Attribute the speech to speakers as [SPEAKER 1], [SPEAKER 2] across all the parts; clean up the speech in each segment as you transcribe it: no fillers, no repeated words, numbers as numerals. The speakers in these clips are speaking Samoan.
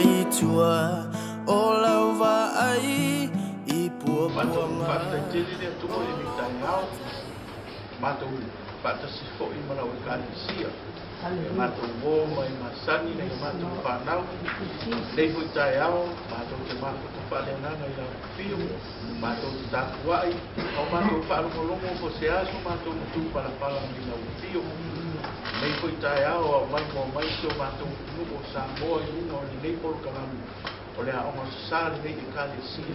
[SPEAKER 1] mai tua o lau vaai i
[SPEAKER 2] Matou
[SPEAKER 1] puapuaga.
[SPEAKER 2] Faafetai tele le Atua i lenei taeao, matou faatasi foi ma lau Ekalesia, e matou uo ma e masani nai a matou fanau. Lenei foi taeao, matou te mafuta faaleagaga i lau afio, matou te tapuai, a o matou faalogologo po o se a so matou matupalapala mai lau afio. Lenei foi taeao, aumai moa mai si o matou atunuu o Samoa i luga o lenei polokalame o le Aoga Sa lenei Ekalesia.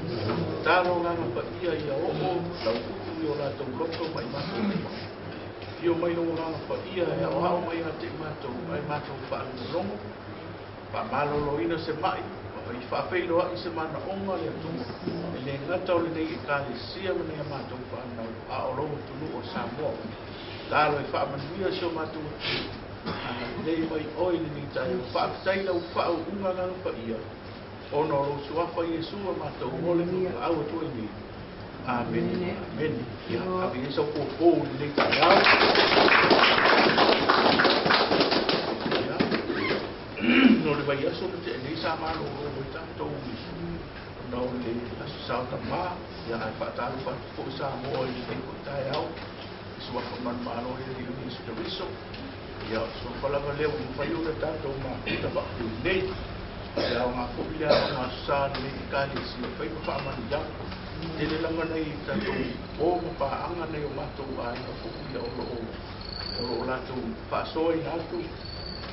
[SPEAKER 2] Tatalo Agaga Paia ia oo lau upu i o latou loto ma i matou lima. Afio mai lou Agaga Paia e aoao mai ia te i matou ae matou faalogologo, faamaloloina se mai ma faafeiloai se manaoga le Atua, e le gata o lenei Ekalesia ma nai a matou fanau, a o lou atunuu o Samoa. Tatalo e faamanuia si o matou atunuu, agalelei mai oe i lenei taeao. Faafetai i lau faauuga Agaga Paia, ona o lou suafa Iesu a matou ole ma valaau atu ai nei. Amene, amene. Ia, ave i ai sau fofo i lenei taeao. Ia, no le vaiaso na tea nei sa malolo ai tatou ona o le Aso Sa o Tamā. Ia, ae faatalofa atu foi Samoa i lenei foi taeao i suafa manumalo o le Alii o Iesu Keriso. Ia, o le suafa lava lea ua mafai ona tatou mafuta faapenei. Ia aoga foi le Aoga Aso Sa lenei Ekalesia e fai ma faamanuiaga. Tele lava nai tatou o ma paaga nai o matou aiga foi ia o lo o latou faasoaina atu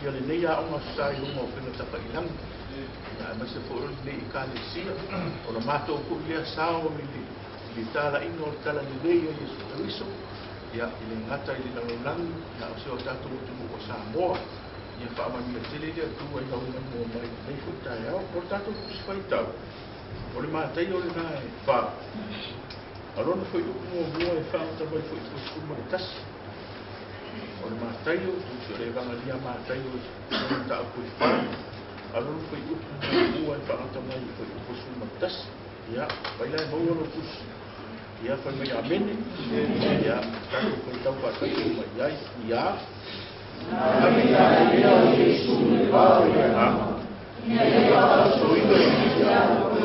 [SPEAKER 2] ia lenei Aoga Aso Sa i luga o upega tafailagi. Ia, aemaise foi o lenei Ekalesia, o le matou foi lea sao i le talaiga o le talalelei a Iesu Keriso, ia, e le gata i le lalolagi, a o si o tatou atunuu o Samoa. Ia faamanuia tele le Atua i lau maimoa mai i lenei foi taeao. O le tatou Tusi Faitau, o le Mataio lena e 4, a lona fuaiupu muamua e faagata mai fuaiupu 11. O le Mataio, Tusi o le Evagalia a Mataio i lona mataupu e 4, a lona fuaiupu muamua e faagata mai i fuaiupu 11. Ia, fai la e maua lou tusi. Ia, fai mai amene. Ia, tatou faitau faatasi uma i ai. Ia.
[SPEAKER 3] Na fetalai lea o Iesu i le vao i le Agaga, ina ia faaosoina i le tiakono,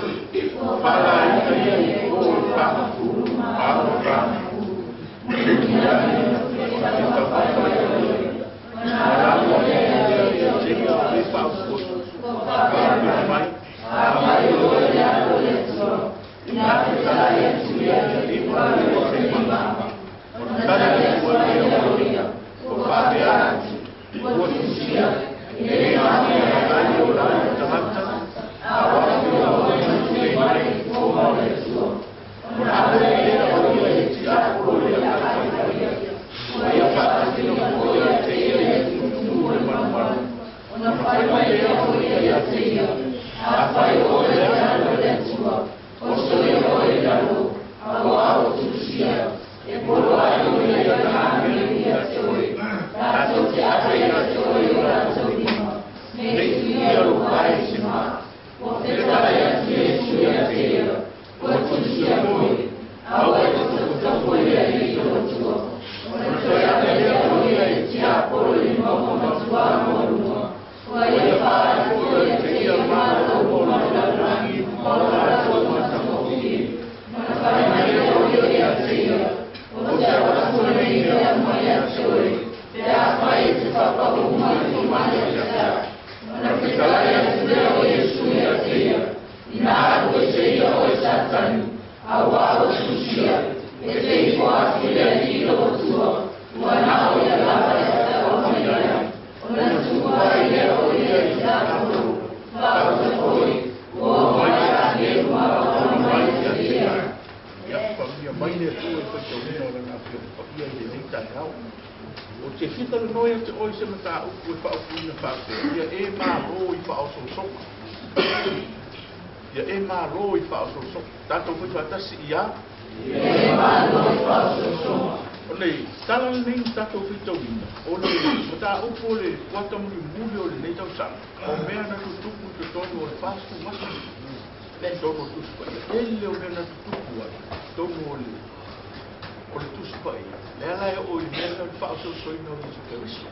[SPEAKER 3] ua faalaina ia i po i fagafulu ma ao i fagafulu, tuuina ia ona fetaumafa ai o ia, ona lamo ai lea ia te ia o e faaososo, faapea mai, A mai oe le alo o le Atua, ina fetalai atu ia te lima lua se lima, ona tali atu ai lea o ia, ua faapea atu, ua tusia, e le maea ai o la ai tagata, a o afio o le tule mai i toma o le Atua. Ona ape lea o ia i tiapolo i agai paia, ua ia faatosina foi ia te ia i le tumutumu o le manumanu, ona fai mai lea o ia ia te ia, afai oe le alo o le Atua, oso ia oe i lalo, auā ua tusia, e poloai o ia i ana agelu ia te oe, latou te ave ia te oe i o latou lima, ne i tuia lou pae i se ma. Ua fetalai atu Iesu ia te ia, ua tusia foi, aua e te tofotofo i le Alii lou Atua. Ona toe ave lea o ia e le tiapolo i le mauga matuā maualuga, ua ia faaalia ia te ia malo uma o le lalolagi ma o latou matagofie. Ona fai mai lea o ia ia te ia, ou te avatu nei mea uma ia te oe, pe afai e te faapau mai i mai ia te au. Ona fetalai atu lea o Iesu ia te ia, ina alu ese ia oe Satani, auā ua tusia, e te ifo atu i le Alii lou Atua, ua na o ia lava e faatauaga i ai. Ona tuu ai lea o ia i tiapolo, faaoso foi, ua omai agelu maualuga mai ia te ia.
[SPEAKER 2] Ia, faamanuia mai le Atua i faitauina o lana Afioga Paia i lenei taeao. Ou te fia talanoa ia te oe i se mataupu e faaupuina faapea, ia e malo i faaosoosoga. Ia e malo i faaosoosoga. Tatou fai faatasi ia.
[SPEAKER 3] Ia e malo i faaosoosoga.
[SPEAKER 2] O le tala lenei na tatou faitauina, o le mataupu o le kuata mulimuli o lenei tausaga, o mea na tutupu i totonu o le 40 aso. Totonu o le Tusi Paia. Tele o mea na tutupu ai totonu o le Tusi Paia. Lea la e oo i le mea lea o le faaosoosoina o Iesu Keriso.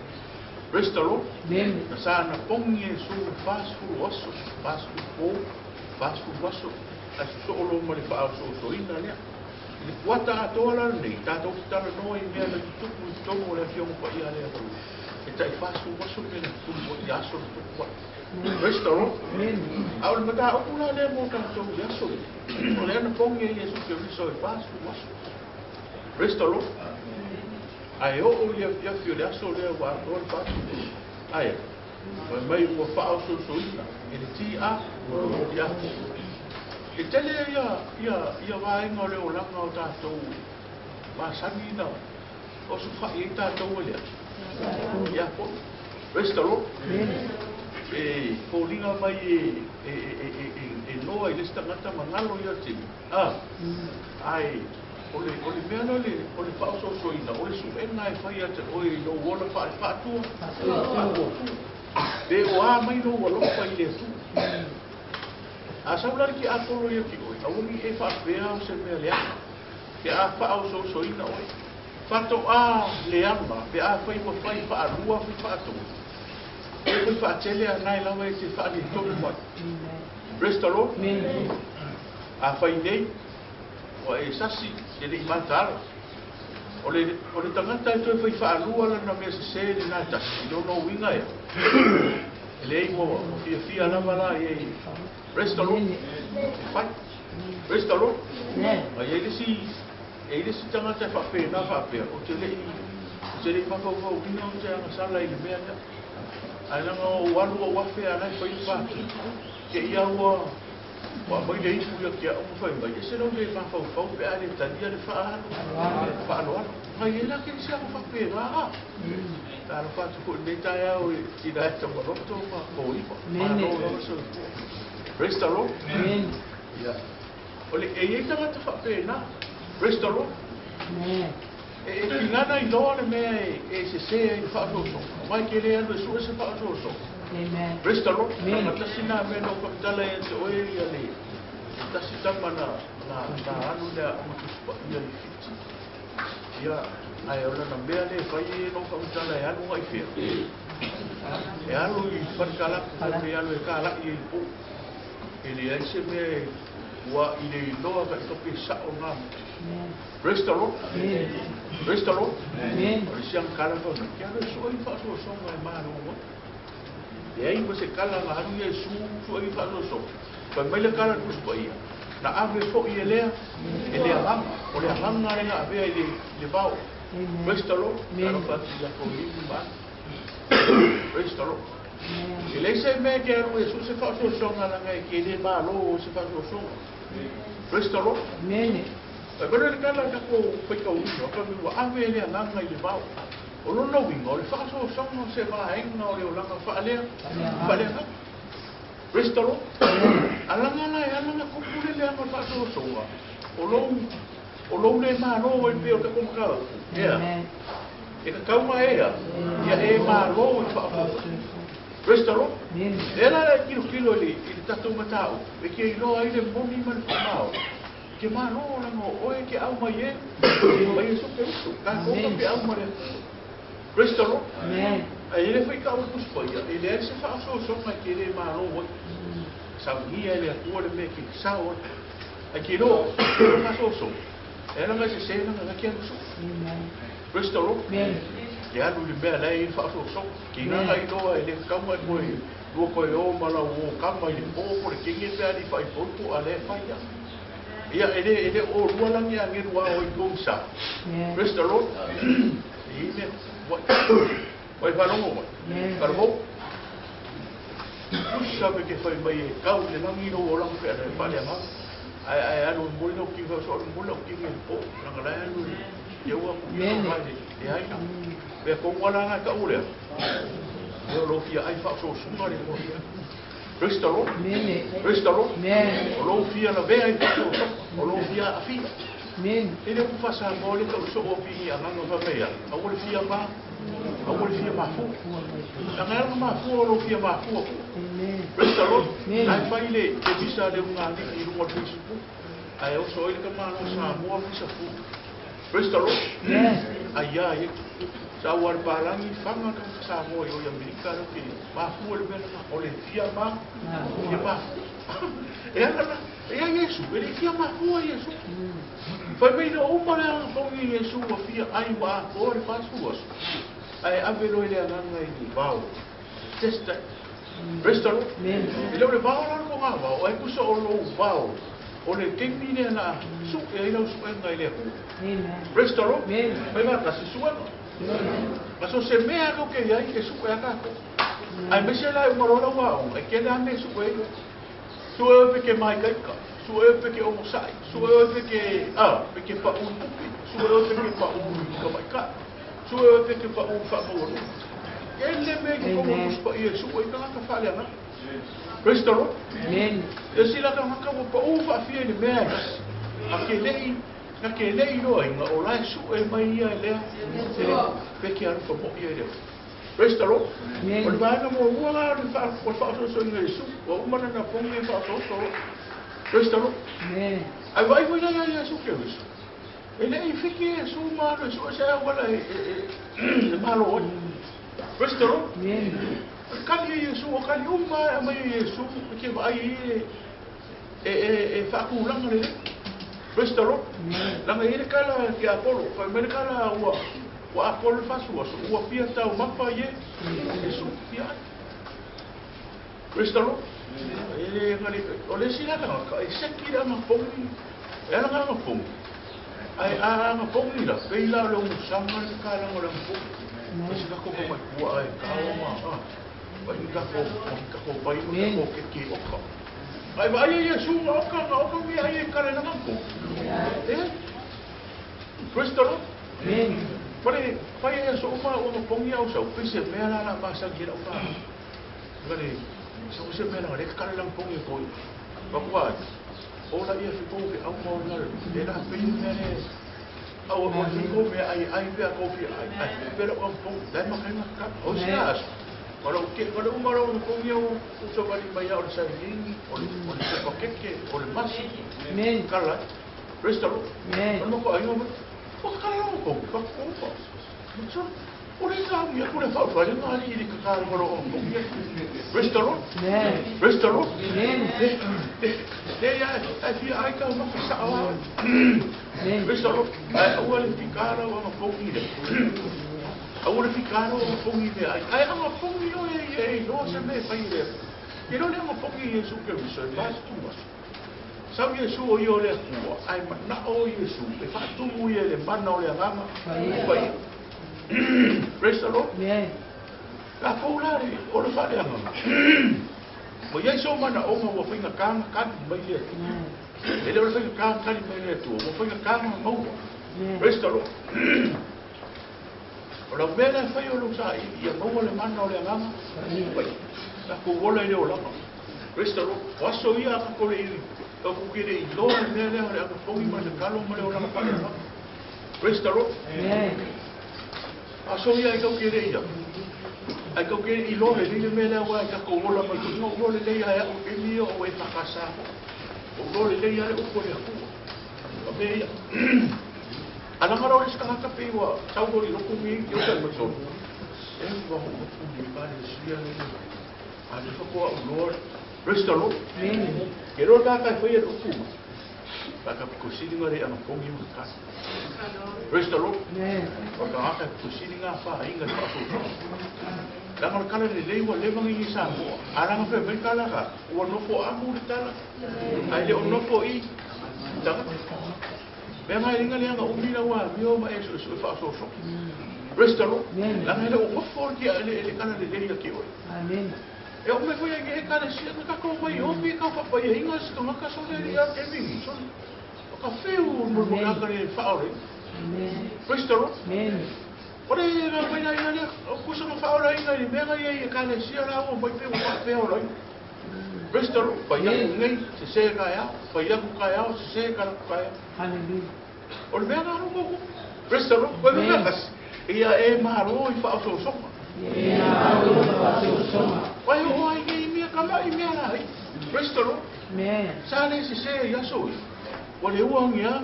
[SPEAKER 2] Praise the Lord. Na sa anapogi e Iesu i le 40 aso, 40 po, 40 aso, ae sosoo loa ma le faaosoosoina lea. I le kuata atoa la lenei, tatou te talanoa i mea na tutupu i totonu o le Afioga Paia a le Atua. E tai 40 aso mea na tutupu ai, i aso na tupu ai. Praise the Lord. A o le mataupu la lea mo tatou i aso nei, o le anapogi a Iesu Keriso e 40 aso. Praise the Lord. Ae oo i le afiafi o le aso lea ua atoa le 40, ae fai mai ua faaosoosoina e le TA ia. E tele ia ia ia vaega o le olaga o tatou masani na osofai ai tatou e le ia po. Praise the Lord. E foliga mai e e e e e e noa i le isi tagata ma galo ia tino. A, ae o le, o le mea lea o le, o le faaosoosoina, o le suega e fai ia te oe i lou ola faale-faatua, faatuatua. Pe o a mai lou alofa i le Atua. A sau la le tiapolo ia ki oe, aua ne i e faapea o se mea leaga, pe a faaosoosoina oe. Faatoa leaga pe afai ua fai faalua, fai faatolu, pe fai faatele a nae lava e te faaletonu ai. Praise the Lord. Afai nei, ua e sasi, e le i mataala. O le, o le tagata e toe fai faalua lana mea sesē i lena tasi, i lona uiga ea? E leai, ua, ua fiafia lava la ia i, praise the Lord, e fai. Praise the Lord. A i ai le isi, e i ai le isi tagata e faapena faapea, ou te le i, ou te le i mafaufauina ou te agasala i le mea lea. Ae leaga ou alu ou afe a la e fai le pati. Te i a ua, Ua aumai le ipu ia te au ma fai mai, Ese lou le mafaufau pe a le talia le faaaloalo. Mai ai la kerisiano faapena a. Talofa atu foi i lenei taeao i tina e taumaloto ma kōiwa. Malo lava soifua. Praise the Lord. Ia. O le, e i ai tagata faapena. Praise the Lord. E, e tinana i loa le mea e, e sesē ai le faaosoosoga. Mai ke le alu e sue se faaosoosoga. Praise the Lord. Lana tasi nā mea na ou whakatala ia te oe ia le tasi tama na, na, na alu le aoga Tusi Paia i Fiti. Ia, ae o lana mea le fai e na ou whakatala e alu ngai whea. E alu i wharekalapu, whai e alu e kāla'i e i pō. E leai se mea e ua i le iloa ka i ka pe sao ngā mea. Praise the Lord. Praise the Lord. O le siang kala fai mai, ke alu e sua i whaasoasoga e malo ai. Leai ma se kala na alu ia e su sua i whaasoasoga. Fai mai le kala Tusi Paia, na ave foi e lea, e le agaga. O le agaga lea na avea i le, i le vao. Praise the Lord. Talofa atu ia Kolimu ma Ana. Praise the Lord. E leai se mea e te alu e sue se faaosoosoga leaga e te le malo o se faaosoosoga. Praise the Lord. Fai mai le kala a tatou faitauina, fai mai ua ave e le agaga i le vao. O lona uiga, o le faaosoosoga o se vaega o le olaga faalea, faaleagaga. Praise the Lord. Alaga la e ala na tupu le leaga o le faaosoosoga, o lou, o lou le malo ai pei o le tatou mataupu. Ea. E tatau na ea, ia e malo i le faaosoosoga. Praise the Lord. Lea la e tilotilo i le, i le tatou mataupu, e te iloa ai le moni ma le faamaoni. Ke malo leaga o oe ke au mai e, mai Iesu Keriso. Tatou ka pe au ma le Atua. Praise the Lord. Ae i le faitau o le Tusi Paia, e leai se faaosoosoga e te le malo ai. Saunia e le Atua le mea e te sao ai. Ae ke iloa o le faaosoosoga, e ala mai sesē leaga la ke alu soo. Praise the Lord. Ke alu i le mea la e i ai le faaosoosoga. Ke inana iloa e le tatau ona e toe lua toe o ma lau o kama i le po po le kenge pe a le i faaipoipo a lea e fai lava. Ia, e le, e le o lua lagi agelu a o i tou sa. Praise the Lord. E i mea, wai, wai whalongo mai. Whalongo. Tusa me ke whai mai e kau le langi no o langi pe ana e whale anga. Ai, ai, alu e moli lau ki whau so alu moli lau ki ngai po. Langa lai alu e te ua ku i o mai le, le aina. Mea kongu ala anga e ka ulea. Mea o lo fia ai whao so sunga le mo fia. Praise the Lord. Praise the Lord. O lou fia lavea i faasoasoga, o lou fia aafia. E le upu faa-Samoa lea tau soo o pigi agaga fai mai a, aua le fia ma, aua le fia mafua. Leaga e ala ona mafua o lou fia mafua fua. Praise the Lord. La e fai le visa a le ulugalii i luga o le Facebook, ae oso ai le tamaloa Samoa visa fua. Praise the Lord. Ai ai sa ua le palagi faga tagata Samoa i o i Amerika lea ou te mafua i le mea lena o le fia ma fia mafua. E ala la e ia Iesu e le i fia mafua Iesu. Fai mai na uma le agafogi i Iesu ua fia ai ua atoa le 40 aso ae ave loa i le agaga i le vao. Test that. Praise the Lord. E le o le vao la o le togavao, ae tusa o lou vao o le taimi lea na sue ai lau suega i le Atua. Praise the Lord. Fai faatasi suega. Ma so se mea tou te i ai, e sue a tatou. Aemaise la e uma loa lau aoga, e tele lava mea e sue ai oe. Sue oe pe te māikaika, sue oe pe te onosai, sue oe pe te, a, pe te paʻu i tupe, sue oe pe te paʻu i tamaitai, sue oe pe te paʻu i faamaualuga. Tele mea i totonu o Tusi Paia e sue ai tagata faaleagaga. Praise the Lord. E si la tagata ua paʻu faafia i le mea e tasi, a ke leʻi, na ke leʻi loaina o la e sue mai ia e lea, pe ke alofa moʻi ai le Atua. Praise the Lord. O le vaega muamua la o le faaosoasoaina o Iesu, ua uma lana pogi e faaosoaso loa. Praise the Lord. Ae vaai foi la ia Iesu Keriso. E le i fiki Iesu ma alu e sue se auala e malo ai. Praise the Lord. O le kali a Iesu, o kali uma e aumai e Iesu, e te vaai ai e faatulaga lelei. Praise the Lord. Leaga e i ai le tala a Tiapolo, fai mai le tala ua Ua atoa le 40 aso, ua fia taumafa ie Iesu fia ai. Praise the Lord. E le o le isi la tagata e seki le agafogi, e ala nga agafogi. Ae a agafogi la, pei la o le umusaga le kakalaga o le agafogi. E se kako ka mai pua e kao ma a. Vai ni kako, kako vai ma kako keke oka. Ai vaai e Iesu nga oka, nga oka mea ai e kare na agafogi. E? Praise the Lord. Fale, fai ai aso uma ua mapongi au sau, pei se mea la la masani ai lau whanau. Ngare, sau se mea la le kakale lang pongi e koi. Wakua ai, o la ia whiko ke au mau ngare, e la pei mea le, au o whiko mea ai ai pea kau fia ai, ai, pera o ang pongi, dai makai ngaka, o si aso. Wala o ke, wala uma lau mapongi au, u sa wali mai au le sailingi, o le, o le pepakeke, o le masi, kala, Praise the Lord. O le makuaiga mai, Ua kakala lava kou, ka koupa. So, o le ka ia kule whau whare ngā ali i kakala maro o kou ia. Praise the Lord. Praise the Lord. Le, le ia, ai fia ai ka maka sa awa. Praise the Lord. Ai aua le fikara o anga pongi le. Aua le fikara o anga pongi le. Ai ai anga pongi o e e loa se me whai le. Ke lo le anga pongi Yesu ke wiso e mas tu mas. Sau Iesu o ia o le Atua, ae manao Iesu e faatumu ia i le mana o le Agaga Paia. Praise the Lord. Lakou la le o le faaleagaga. Ua i ai sou manaoga ua faigata ona kali mai le Atua. E le o le faigata ona kali mai le Atua, ua faigata ona maua. Praise the Lord. O lau mea lea e fai o lou saili ia maua le mana o le Agaga Paia. Tatou ola i le olaga. Praise the Lord. O aso ia a tatou le i tatou te le iloa le mea lea o le anapogi ma le tatalo ma le olaga faaleagaga. Praise the Lord. Aso ia ai tatou te le ia. Ai tatou te le iloa lelei le mea lea aua e tatou ola mai foi. Na ou iloa lelei lava e au i taimi ia o EFKS. Ou iloa lelei lava le upu a le Atua. O mea ia. Alaga loa le isi tagata pei ua sau loa i lotu nei i uta i Matolu. E ua hoʻomoku nei Ekalesia nei. A le faatoa ou loa. Praise the Lord. Ke loa tāka e whai e upu ma. Tāka piko sili ngā re anga pongi ma ka. Praise the Lord. O ka ngaka piko sili ngā wha inga te whaasō. Langa le kala le lei ua leva ngi Samoa. A langa whai mai kala ka. Ua nofo amu le tala. Ai le o nofo i tagata. Mea ngai ringa le anga umi la ua mio ma e suesue whaasō. Praise the Lord. Langa hele o nofo le le kala le lei a ke oe.
[SPEAKER 4] Amen.
[SPEAKER 2] E o me foi ai e ekalesia na tatou mai omi ka whapaiainga si tangata sole ri a ke mingi sole. O ka whiu mo mo ka kare whaore.
[SPEAKER 4] Amen.
[SPEAKER 2] Praise the Lord.
[SPEAKER 4] Amen.
[SPEAKER 2] O le ra mai la ina lea, o kusa na whaora ina i mea ngai e ekalesia la o mai pe o whapea o lai. Praise the Lord. Pai aku nei, se se ka ea, pai aku ka ea, se se ka laku ka ea.
[SPEAKER 4] Hallelujah.
[SPEAKER 2] O le mea ngā rongo ku. Praise the Lord. Koe mea kasi. Ia e maro i whaososoga.
[SPEAKER 4] E maro i whaososoga.
[SPEAKER 2] Wai o ai nei mea ka mai mea la ai. Praise the Lord.
[SPEAKER 4] Amen.
[SPEAKER 2] Sa le se se i aso i. Ua le ua ngia.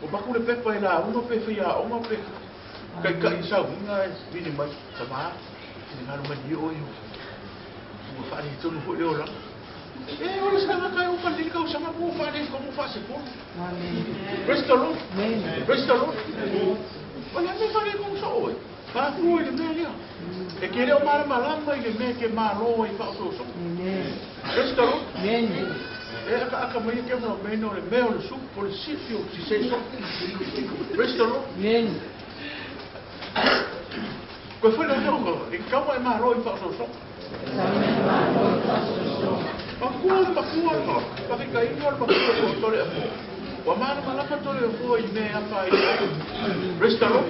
[SPEAKER 2] O maku le pepa e lauga pe faiaoga pe taitai i sauiga e vili mai tama finagalo malie oe ua faaletonu foi le olaga. E o le tagata e ofa lenei tausaga po ua faaletonu faasefulu. Praise the Lord. Praise the Lord. O le a mea e faaletonu soo ai? Mafua i le mea lea. E te le o malamalama i le mea e te malo ai faaosoosoga. Praise the Lord. E akaaka mai e te ona mea o le mea o le supu o le sifi o sise so. Praise the Lord. Koe foi le o e kau e malo i faaosoosoga. Makua le makua le mafikaina o le makua o tole apo. Ua malamalama tole apo i mea apa i Praise the Lord.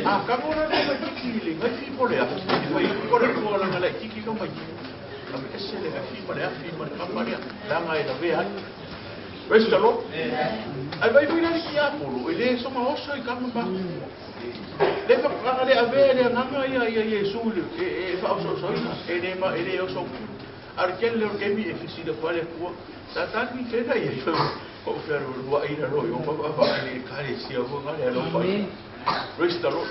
[SPEAKER 2] A kango la no mai tiki i le ngai po le afi. I fai ko le ko la ngala tiki no mai tiki. A me ese le ngai ma le afi ma le kapa lea. Langa e la vea ai. Praise the Lord. Ai vai vai la ki apolo. E le so ma oso i kama ma. Le whakanga le avea le anganga ia ia Iesu le e whaososoina e le ma e le oso a le kele o kemi e fisila pa le kua sa tani tena ia i o whero rua ira ro i o papa pa le kare sia mo ngare alo pa. Praise the Lord.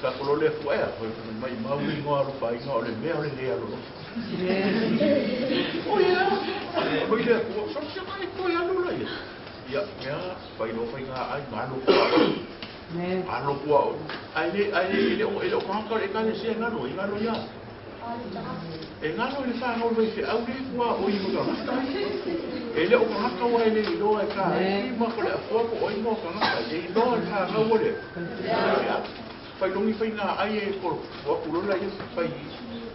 [SPEAKER 2] Ka kolo le fua ea mai mau i ngoa alo pa inga o le mea o le le alo. O ia o ile kua so sia mai ko ia lo la ia. Ia mea pai lo fai ngā ai ngā lo kua. Alo kua o. Ai le ai le le o le o ka le ka le sia ngalo i ngalo ia. E ngalo i le whanau wei whiau le kua o i mga ngata. E le o ka ngata wa e le iloa e ka e ma ko le afoa ko oi mo ka ngata. E iloa e whanau o le. Whai longi whai ngā ai e ko wa kulola ia whai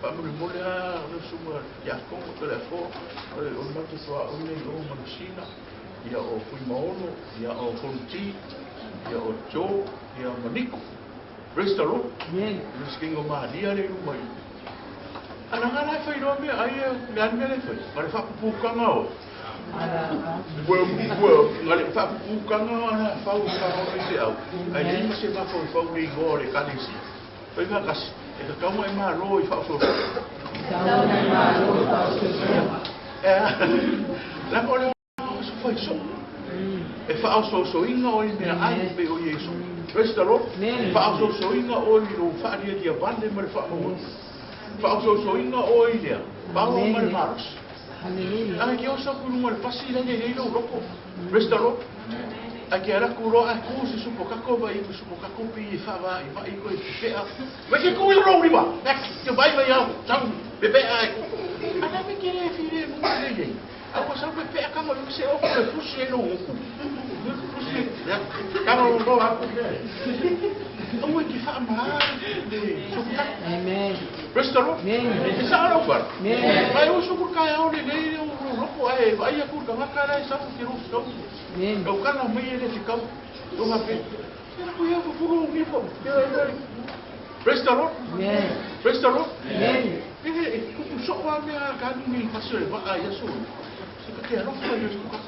[SPEAKER 2] whamuri mole a o suma ia kongo te le afoa o le o matu toa o nei o manusina ia o Fui Maono ia o Fonti ia o Joe ia Maniko. Praise the Lord.
[SPEAKER 4] Amen.
[SPEAKER 2] Luskingo malia le luma i. Ana ngā lai whai roa mea ai e mea mea le whai. Ngā le whakupukanga o. Ua ngā le whakupukanga o ana whau i whao i te au. Ai le ima se mawhau whau le ingoa le kanesi. Whai ngā kasi. E ka kauma e malo i whaososo. E langa o le o whai so. E whaososoinga o i mea ai pe o Iesu. Praise the Lord. Whaososoinga o i ro whaaria dia vale ma le whaamaua. Whaososoinga o i lea. Pao ma le maros.
[SPEAKER 4] Hallelujah.
[SPEAKER 2] Ai ke oso ku lunga le pasi le le lo loko. Praise the Lord. Ai ke ala ku ro ai ku se supo kako vai ku supo kako pi i whawa i vai ko i pea. Vai ke ku i ro riwa. Nek te vai vai au. Tau pe pea ai ku. Ana me ke le fi le mu le ye. Au sa pe pea kama le se o le fusi e lo ku. Fusi. Ya. Kama lo ro ha ku. Au e ki wha ma le supo kako.
[SPEAKER 4] Amen.
[SPEAKER 2] Praise the Lord.
[SPEAKER 4] Amen.
[SPEAKER 2] E sa alo fa.
[SPEAKER 4] Amen.
[SPEAKER 2] Vai o suku kai au le le o loko ai vai aku ka ngaka lai sa ku ro so.
[SPEAKER 4] Amen.
[SPEAKER 2] Kau kana mai le te kau. O ha pe. Era ku ia fu ni fo. Praise the Lord.
[SPEAKER 4] Amen.
[SPEAKER 2] Praise the Lord.
[SPEAKER 4] Amen.
[SPEAKER 2] E e ku ku so wa me a ka ni pa se ba a yesu. Se ka te alo fa yesu ka.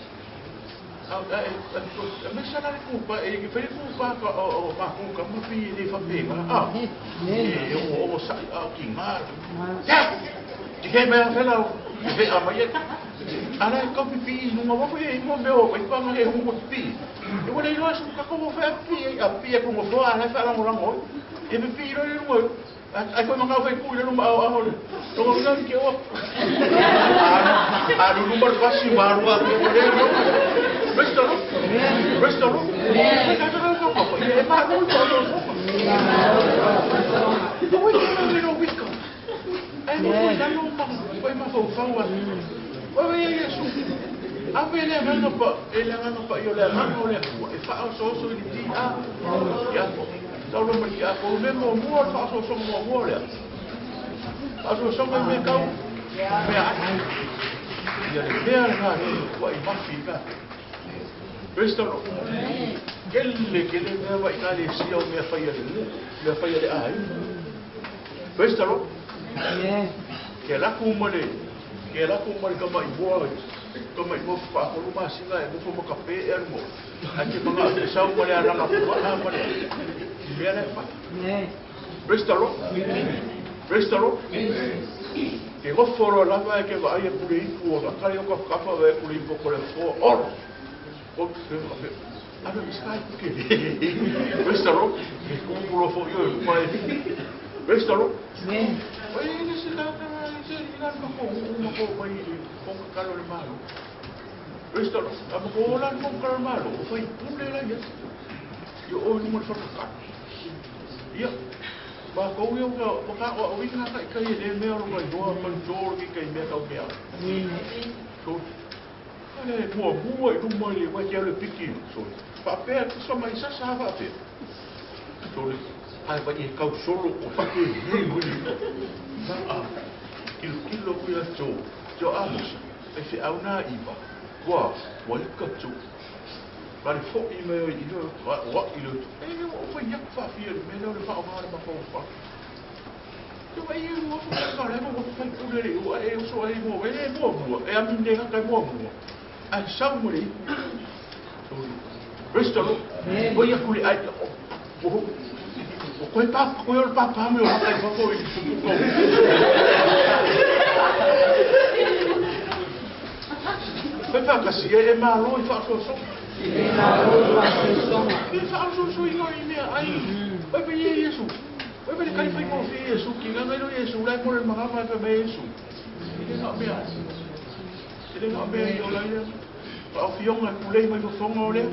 [SPEAKER 2] A a me sa la ku pa e ke fe ku pa ka o pa ku ka mo pi le fa pe ga. Ah.
[SPEAKER 4] Amen.
[SPEAKER 2] E o o sa a ki ma. Ya. Ti ke me a fela o fe a mai. Ala e kopi pi nunga wapo e mo me o i panga e hungo pi. E wale iloa su kako mo fe a pi a pi e kungo foa ala fe ala ngorango. E pe pi ilo le lunga. Ai koe mangau fai ku i le luma au aho le. Tonga mina ni ke oa. A luluma le pasi marua ke o le lo. Praise the Lord. Praise the Lord.
[SPEAKER 4] Amen.
[SPEAKER 2] E ka ka ka ka e ma ro i o so. O i ke le lo wika. Ai mo fo lalo ma ko ma fo fo wa. O ia Yesu. A pe le nganga pa e le nganga pa i o le nganga o le kua. E wha o so so i ti a. Ia ko. Tau lo mai a ko me mo mo wha o so so mo mo le. A so so me kau. Me a. Ia le mea le ngā he kua i mafi ka. Praise the Lord. Kele kele mea wa i ka le sia o mea whai a le mu. Mea whai a le ai. Praise the Lord.
[SPEAKER 4] Amen.
[SPEAKER 2] Ke laku ma le ke laku ma le kama i mua kama i mua whaakolu masinga e mofo makape e alu mo. A te manga te sau ma le aranga pua a ma le. Mea le whai.
[SPEAKER 4] Amen.
[SPEAKER 2] Praise the Lord. Praise the Lord. Ke ngoforo lava e ke vaai e kule ipu o ngakari o ka kapa e kule ipu ko le fo oro. O te whakape. Ave me Skype ke. Praise the Lord. E kumulo fo yo mai. Praise the Lord.
[SPEAKER 4] Amen.
[SPEAKER 2] Oi ni se ka ka se ni la ma ko ma ko mai ko ka lo le malo. Praise the Lord. A ma ko la ko ka lo malo. O fai pule la ya. Yo o ni mo fa ka. Ia. Ma ko yo ka o ka o wi ka ka ka le me o ko do control ki kai me ka me.
[SPEAKER 4] Amen.
[SPEAKER 2] So ale mua mua i luma i le wai ke le piki so faapea tusa mai sasa faapea so le ai vai e kau solo o fake nei muli a kilo kilo ku ia tō tō amos e fe au nā iwa kua wa ika tō Mari fo i me i lo wa wa i lo e o fa yak fa fia me lo le fa o ma ma fa fa Te wai e ua fa ka le mo fa ku le o e o so e mo e mo mo e a mi ne ka mo mo a sau mo le so praise the Lord. O ia ku le ai o o koe pa koe o pa pa me o kai fa ko i ku ko. Koe pa kasi e malo i fa so so.
[SPEAKER 4] E malo i faasoasoga.
[SPEAKER 2] E fa so so i ngoi mea ai. Oi pe Yesu. Oi pe kai fai mo fi Yesu ki nga ngai Yesu lai mo le manga pe me Yesu. I le ngā mea. I le ngā mea i o lai lea. Pa o fionga ku lei mai fofonga o lea.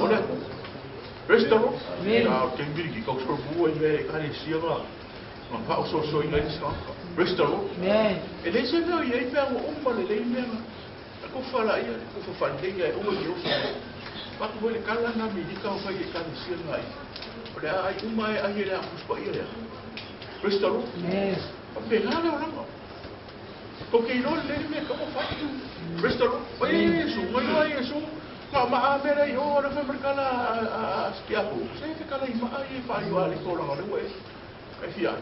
[SPEAKER 2] O lea. Praise the Lord.
[SPEAKER 4] Amen.
[SPEAKER 2] A te miri ki kau soro bua i mea e kare sia ngā. Ngā pa o so so i ngai sa. Praise the Lord.
[SPEAKER 4] Amen.
[SPEAKER 2] E le se mea i ei pea ua umba le lei mea ngā. A ko whala ia, ko whawhanei ia e ua i oso. Pa ku le kala ngā mi hika o whai e kare sia ngā i. O le ai uma e ai e le a kuspa ia lea. Praise the Lord.
[SPEAKER 4] Amen.
[SPEAKER 2] Pa pe ngā leo langa. Ko ke ilo le mea ka o whai. Praise the Lord. Oi Yesu, mai oa Yesu. Ngā maa mera i o le whamarikala a skiapo. Se te kala i maa i e whai o ale tōranga le ue. Kai fia.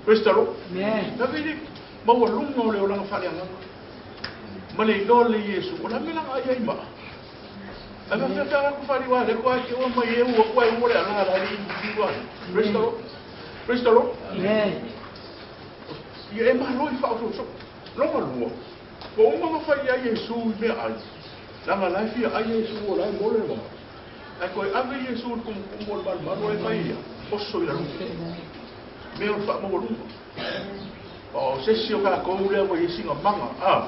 [SPEAKER 2] Praise the Lord.
[SPEAKER 4] Amen.
[SPEAKER 2] Na vele, maua lunga o le olanga whale anganga. Ma le iloa le Yesu, o la mela ai ai maa. Ai ma whia ku whare wā, le kua ke o mai e ua kua e ua le ala la le i wā. Praise the Lord. Praise the Lord.
[SPEAKER 4] Amen.
[SPEAKER 2] Ia e malo i whaoso. Longa lua. Ko umanga whai ai Yesu i mea ai. Langa lai fia ai Yesu o lai mole wā. Ai koe ave Yesu i kumu kumu o le malu malu ai whai ia. Oso i la lunga. Mea o le wha maua lunga. O se si o ka kou lea wa Yesu ngā manga. A.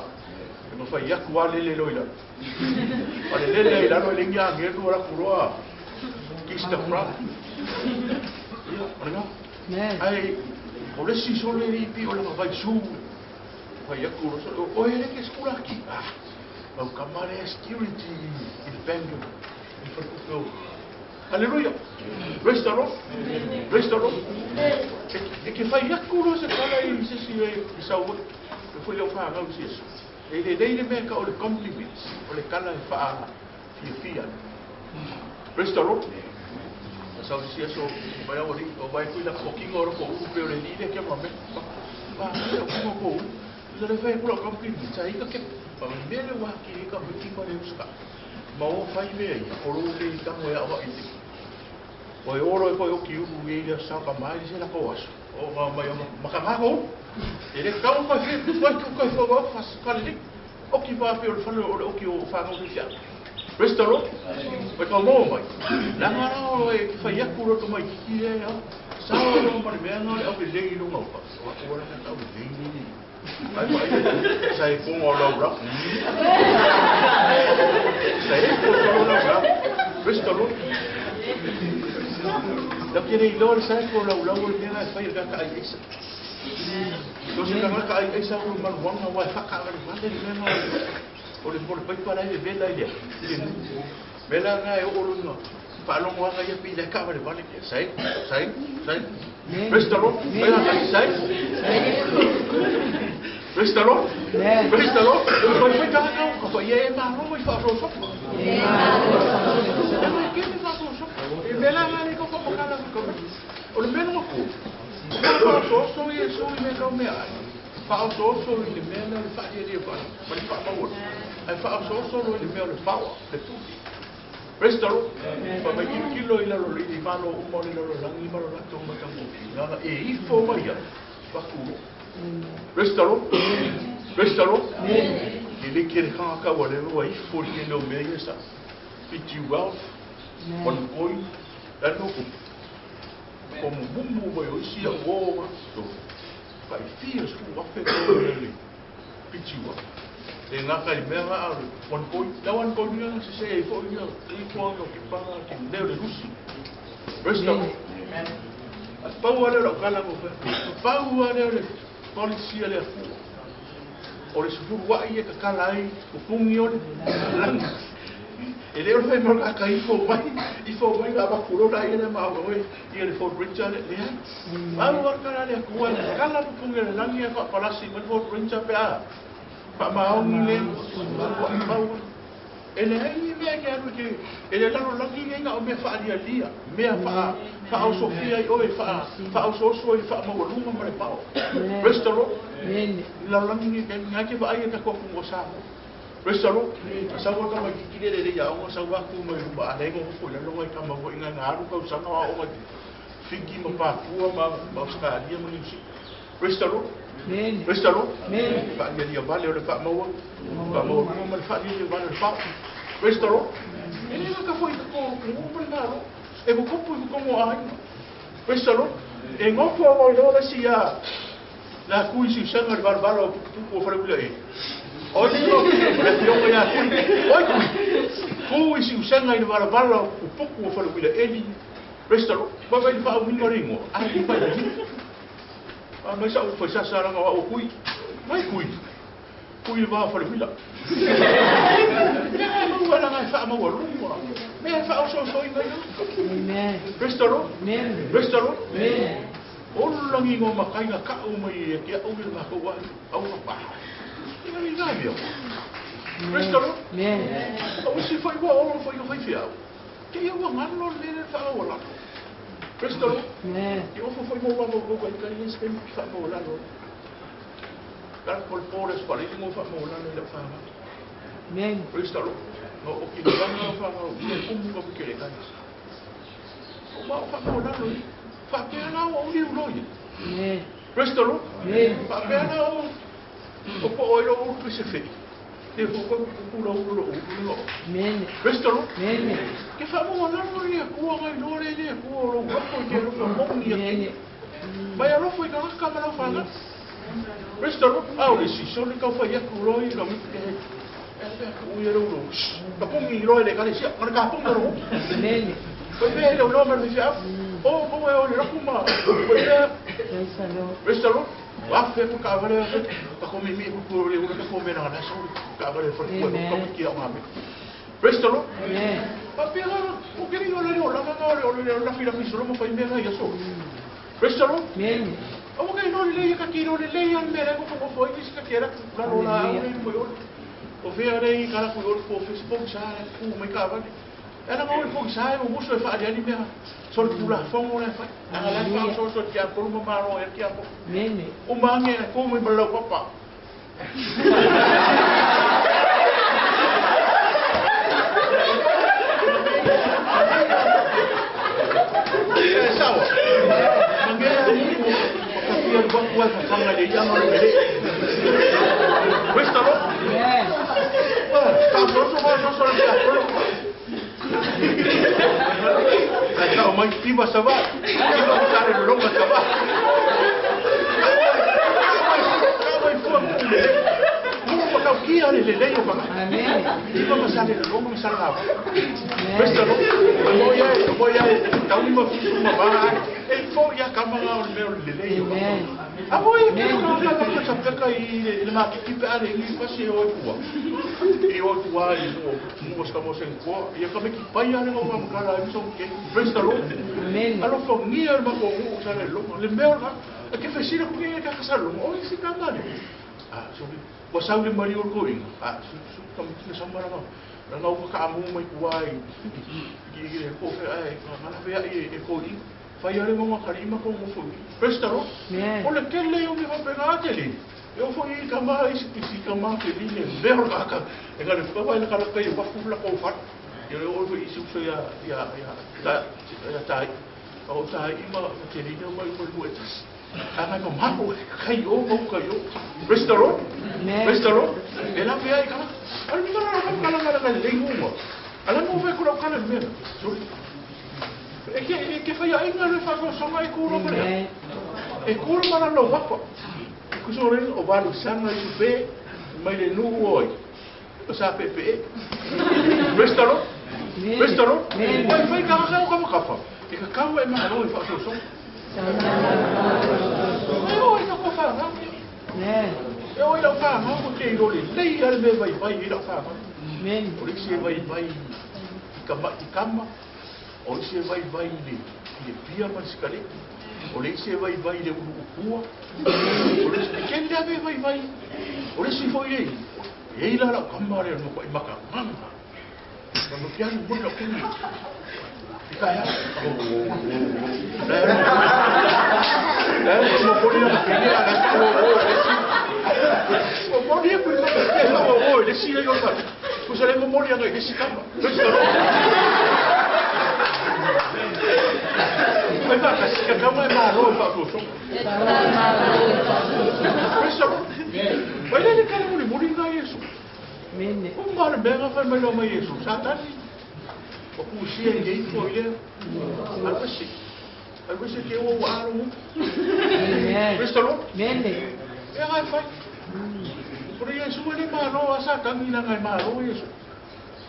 [SPEAKER 2] E ma whai aku a lele loi la. A le lele i lalo e lengi a ngelu o la kuroa. Kista fra. Ia, o le ngā.
[SPEAKER 4] Amen.
[SPEAKER 2] Ai, o le si sole i pi o le vai su. Whai aku ro so o e le ke skula ki. Ah. Mau kamare security i le bank. I whakupeo. Hallelujah. Praise the Lord. Praise the Lord. E ke whai aku ro se kala i se si e i sau. E fo le o whangau si Yesu. E le leile mea ka o le compliments. O le kala e wha fia fia. Praise the Lord. Sa o si Yesu mai o li o mai kui la kokinga o ko uru pe o le ni le kia mame. Pa o ko ko. Sa le whai kula compliments. Sa ika ke pa me le wa ki ka ki ma le uska. Ma o whai mea ia ko lo le tango e awa i te. O e oro e koe o ki uru e ia sa ka mai se la ko aso. O ngā mai o maka ngā ko. E le kau ka whai whai ku kai whai whai whai le o ki wā pe o le whale o le oki o whangau te whia. Praise the Lord. Oi ka mō mai. Langa rā o e whai aku roto mai ki e a. Sa o ro mari mea ngā le au le lei lunga o pa. O aku ora ka au le lei lei. Ai mai sa e konga o lau rā. Sa e konga o lau rā. Praise the Lord. Lau ke nei loa le sa e ko lau lau o le mea ngā e whai ka ka ai eisa. So se ka ngā ka ai eisa o maluanga wa e whaka le wale le mea ngā o le mole paipa lai le vela i lea. Mela ngā e o lunga. Whaalongo anga ia pi le ka wale wale. Sai, sai, sai. Praise the Lord. Sai. Praise the Lord. Praise the Lord. Whai whai tākau. Ka whai e malo i whaasoso. E mai kene whaasoso. E mela ngā le koko makala koko. O le mea ngā kō. Whaasoso i e so i mea kau mea ai. Whaasoso i le mea le whae rea whae. Ma le whaamaua. Ai whaasoso i le mea le whawa. Le tuti. Praise the Lord. Pa mai kilo i lalo i malo uma o le lalo langi malo lato matango. Ngana e ifo mai ia. Wakuro. Praise the Lord. Praise the Lord. I le kere kanga kawa le rua ifo le leo mea ia sa. Fiji wealth. One coin, la no ku. Ko mumu mai o isi au o ma. Ka i fia su afe ko le pitiwa. E ngā kai mea ngā au, one coin, la one coin nga se se e fo ia, i ko ngā ki panga ki leo le rusi. Praise the Lord. A pau ale o kala mo fe. Pau ale o le polisi ale afua. O le sufuru wa ia ka kala ai, o pungi o le langi. E le o le fai mo ka ifo mai la bakulona ia le ma o ia le Ford Ranger le le. Pau ale kala le akua, kala pungi le langi e fa palasi mo Ford Ranger pe a. Pa maongi le pau. E le ai mea ke alu ke e le lalo langi ngai o mea whaalia mea wha whaosofia i oe whaososo i whaamawalunga ma le pao. Praise the Lord. Lalo langi ngai ngai ke whaai e ka kofu mo sa. Praise the Lord. Sa wa ka mai kikile le ia o sa wa ku mai ruma a lengo fo le longa i ka mau inga ngā aru kau sanga wa o mai Fiji ma Papua ma Australia ma New Zealand. Praise the Lord. Praise the Lord. Whaalia vale o le whaamaua. Whaamaua ma le whaalia vale o le whao. Praise the Lord. E le ka foi ko ko pa ngaro. E ko kopu ko mo ai. Praise the Lord. E ngofo mo lo le sia. La kui si sanga le barbaro tu ko fare ula e. O le no le fionga ya kui. Oi kui. Kui si sanga le barbaro ku ko fare ula e ni. Praise the Lord. Ba vai fa o mingo ringo. Ai pa ni. A mai sa o fa sa sa ranga o kui. Mai kui. Kui va fare ula.
[SPEAKER 4] Amen.
[SPEAKER 2] Praise the Lord.
[SPEAKER 4] Amen.
[SPEAKER 2] Praise the Lord.
[SPEAKER 4] Amen.
[SPEAKER 2] O langi ngo makainga ka o mai e ke au le ma ko wa au pa. Ina ni na mio. Praise the Lord.
[SPEAKER 4] Amen.
[SPEAKER 2] O si foi wa o foi o foi fiau. Ke ia wa ngalo le le fa o la. Praise the Lord.
[SPEAKER 4] Amen.
[SPEAKER 2] Ke o foi mo wa mo ko ka ni se fa mo la lo. Ka ko pores pa le mo fa mo la le fa.
[SPEAKER 4] Amen.
[SPEAKER 2] Praise the Lord. No o ki nga fa o ke kumu ka ke le ka. O ma fa mo la lo. Fa ke na o ni ulo ye.
[SPEAKER 4] Amen.
[SPEAKER 2] Praise the Lord.
[SPEAKER 4] Amen.
[SPEAKER 2] Fa ke na o o po o lo o se fe. Te fo ko ku lo lo o lo.
[SPEAKER 4] Amen.
[SPEAKER 2] Praise the Lord.
[SPEAKER 4] Amen.
[SPEAKER 2] Ke fa mo la lo ye ku ngai lo le le ku lo ko ke lo mo ni
[SPEAKER 4] Amen.
[SPEAKER 2] Mai alo foi ka ka ma fa na. Praise the Lord. Au le si so le ka fa ya ku lo i lo mi ke. E ku ye lo lo. Ka pungi lo le ka le sia, ka pungi lo.
[SPEAKER 4] Amen.
[SPEAKER 2] Foi me lo lo ma le sia. O mo e o le kuma. Foi me.
[SPEAKER 4] Praise the Lord.
[SPEAKER 2] Praise the Lord. Wa fe ku ka vale ka ko mi mi ku le ka ko me na na so ka vale foi ku ka ki o ngame. Praise the Lord.
[SPEAKER 4] Amen.
[SPEAKER 2] Pa pe la o ke ri o le o la na o le la fi la mi so mo fa me na ya so. Praise the Lord.
[SPEAKER 4] Amen.
[SPEAKER 2] O ke no le ka ki no le le ya me le ko ko foi ki ka kera la lo la o le foi o. O fe ale i kala ku o fo Facebook sa ku me ka vale. Ela mo fo sa o muso e fa ali ali mea. So ku la fo mo le fa. Anga la fa so so kia ko mo maro e kia ko.
[SPEAKER 4] Amen.
[SPEAKER 2] O mange ko mo balo papa. E sawa. Mange mo ka fia ko ko fa nga le ya mo le. Praise the Lord.
[SPEAKER 4] Amen.
[SPEAKER 2] Pa so so so so le ya ko. Ai o mai tiba sa va. Tiba sa le longa sa va. Ka mai fo mo le. Mo ka ki ale le le o ka.
[SPEAKER 4] Amen.
[SPEAKER 2] Tiba ma sa le longa sa la. Praise the Lord. Mo ya tau ma fi ma va. E fo ya ka ma o le le le o.
[SPEAKER 4] Amen.
[SPEAKER 2] A voi ke ka ka ka sa ka i le ma ki pe ale ni pa se o tua. E o tua i mo mo ska mo sen ko. Ia ka me ki pai ale mo ma kala i so ke. Praise the Lord.
[SPEAKER 4] Amen.
[SPEAKER 2] Alo fo ni al ma ko o sa le lo. Le meo la ke fe sira ku ke ka sa lo. O si ka ma. Ah so wa sa le mari o ko inga. Ah su su ka mi ki sa mara ma. Na o ka mu mai ku ai. Ki ki ko fe ai ka na fe ai e ko i. Fai ale mo ka rima ko mo fo. Praise the Lord.
[SPEAKER 4] Amen.
[SPEAKER 2] O le ke le o me fa pega te le. Eu fui ka ma i si ka ma te le meo ka ka. E ka le fa vai ka ka i wa fu la ko fa. E o foi isu so ya ya ya ta ya ta. O ta i ma te le no mai ko mo e. Ka na ko ma ko kai o ko kai o. Praise the Lord.
[SPEAKER 4] Amen.
[SPEAKER 2] Praise the Lord. E la fe ai ka. Al mi ka la ka la ka le nguma. Ala mo fai kula kala me. Suri. E ke e ke fai ainga le fa so songa e kuro ma le. E kuro ma la lo wapa. Ku so re o valu sanga i pe mai le nu oi. O sa pe pe. Praise the Lord. Praise the Lord. Oi fai ka ka ka ka fa. E ka kau e ma lo i fa so so. E oi ka ko fa nga. E oi lau fa nga ko te ro le lei ale me vai vai i lau fa nga.
[SPEAKER 4] Amen.
[SPEAKER 2] O le isi e vai vai i ka ma i kama. O le isi e vai vai i le i le pia ma le sikareti. O le isi e vai vai i le ulu upua. O le isi e kele ave vai vai. O le isi foi le e i la lau kama le no i maka nganga. Ma no ke alu moni lau kenge. I ka hea. Le le mo poli na pili a le o o le si. O moni e pui maka ke o o le si le yo ka. Ku sa le mo moni anga i le si kama. Le si ro. Mai fa ka si ka kama e malo e fa ko so. Praise the Lord. Mai le le kala muli muli nga Yesu.
[SPEAKER 4] Amen.
[SPEAKER 2] O ngā le mea whai mai mai Yesu. Satani. O ku sia i ei fo i lea. Alwesi. Alwesi ke ua ua alo mu.
[SPEAKER 4] Amen.
[SPEAKER 2] Praise the Lord.
[SPEAKER 4] Amen.
[SPEAKER 2] E ngai whai. O le Yesu e le malo a Satani na ngai malo Yesu.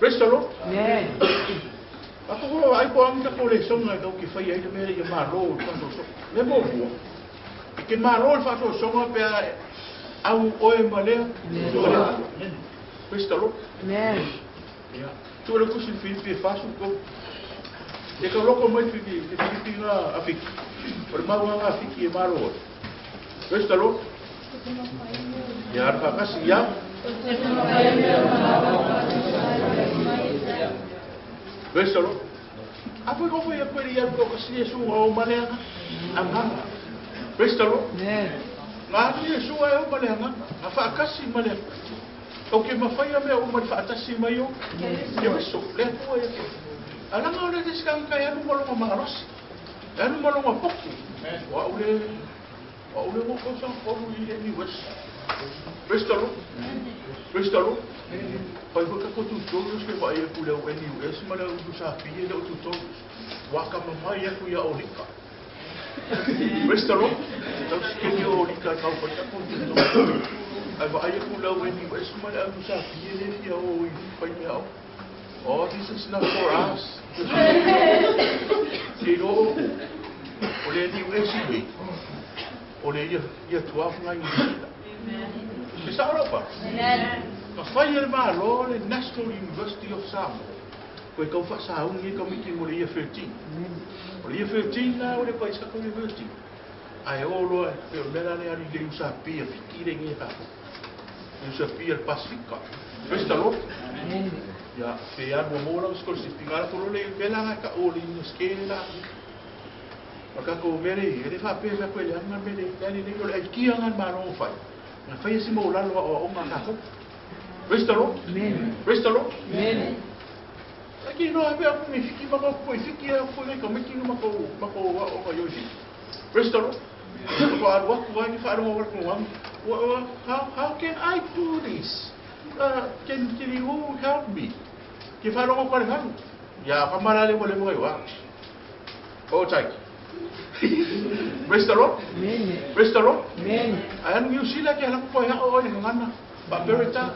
[SPEAKER 2] Praise the Lord.
[SPEAKER 4] Amen.
[SPEAKER 2] A ko horo ai ko angi ka le songa kau ki whai ai le mea i malo i whato so. Le mo bua. I ke malo i whato songa pe au oe ma lea. Praise the Lord.
[SPEAKER 4] Amen.
[SPEAKER 2] Ia. Tu le kusi Filipi e fasu ko. E ka loko mai Filipi, te Filipi ngā afiki. O le mau ngā afiki e malo oe. Praise the Lord. Ia ar whakasi ia. Praise the Lord. A foi ko foi a koe ia ko kasi Yesu o maleanga. Anganga. Praise the Lord.
[SPEAKER 4] Amen.
[SPEAKER 2] Ngā ni Yesu ai o maleanga. Ngā whakasi maleanga. O ke mawhai a mea o mai whaatasi mai o. Ke weso, le atua ia koe. Alanga o le te sikanga kai anu malonga marosi. Anu malonga poku. Wa ule, wa ule mo ko sa kolu i eni wes. Praise the Lord. Praise the Lord. Pai ko ka tu tolu se wa e ku le o NUS ma le u sa pie le o tu tolu. Wa ka mamai e ku ia o lika. Praise the Lord. Tau sike ni o lika kau pa ka tu tolu. Ai wa ai ku le o NUS ma le u sa pie le fia o i pai mea o. Oh, this is not for us. Te ro o le NUS i o le ia ia tuafu ngai i sila. Se sa ora pa. Ka whai e malo le National University of Samoa. Koe kau whasaungi e kau miti mo le ia 13. O le ia 13 la o le pai sa university. Ai o loa pe o mela le ali le usa pia fiki le nge kako. Le usa pia le Pasifika. Praise the Lord.
[SPEAKER 4] Amen.
[SPEAKER 2] Ia fe anu mo la scholarship ngara ko le mela nga ka o le ino la. O ka ko mere e le fa pe fa ko le anga mere le le le le kia nga malo fai. Nga fai si mo la lo o nga ka. Praise the Lord.
[SPEAKER 4] Amen.
[SPEAKER 2] Praise the Lord.
[SPEAKER 4] Amen.
[SPEAKER 2] Aki no ape aku ni fiki mako ko fiki a ko ni ko miki no mako mako wa o ka yo fiki. Praise the Lord. Ko aru aku ai fa aru wa ko wa how can I do this? Can you help me? Ke fa ro ko le halu. Ya fa mara le mo le mo wa. O tai. Praise the Lord.
[SPEAKER 4] Amen.
[SPEAKER 2] Praise the Lord.
[SPEAKER 4] Amen.
[SPEAKER 2] Ai anu New Zealand ke ala ko ya o ni ngana. Ba berita.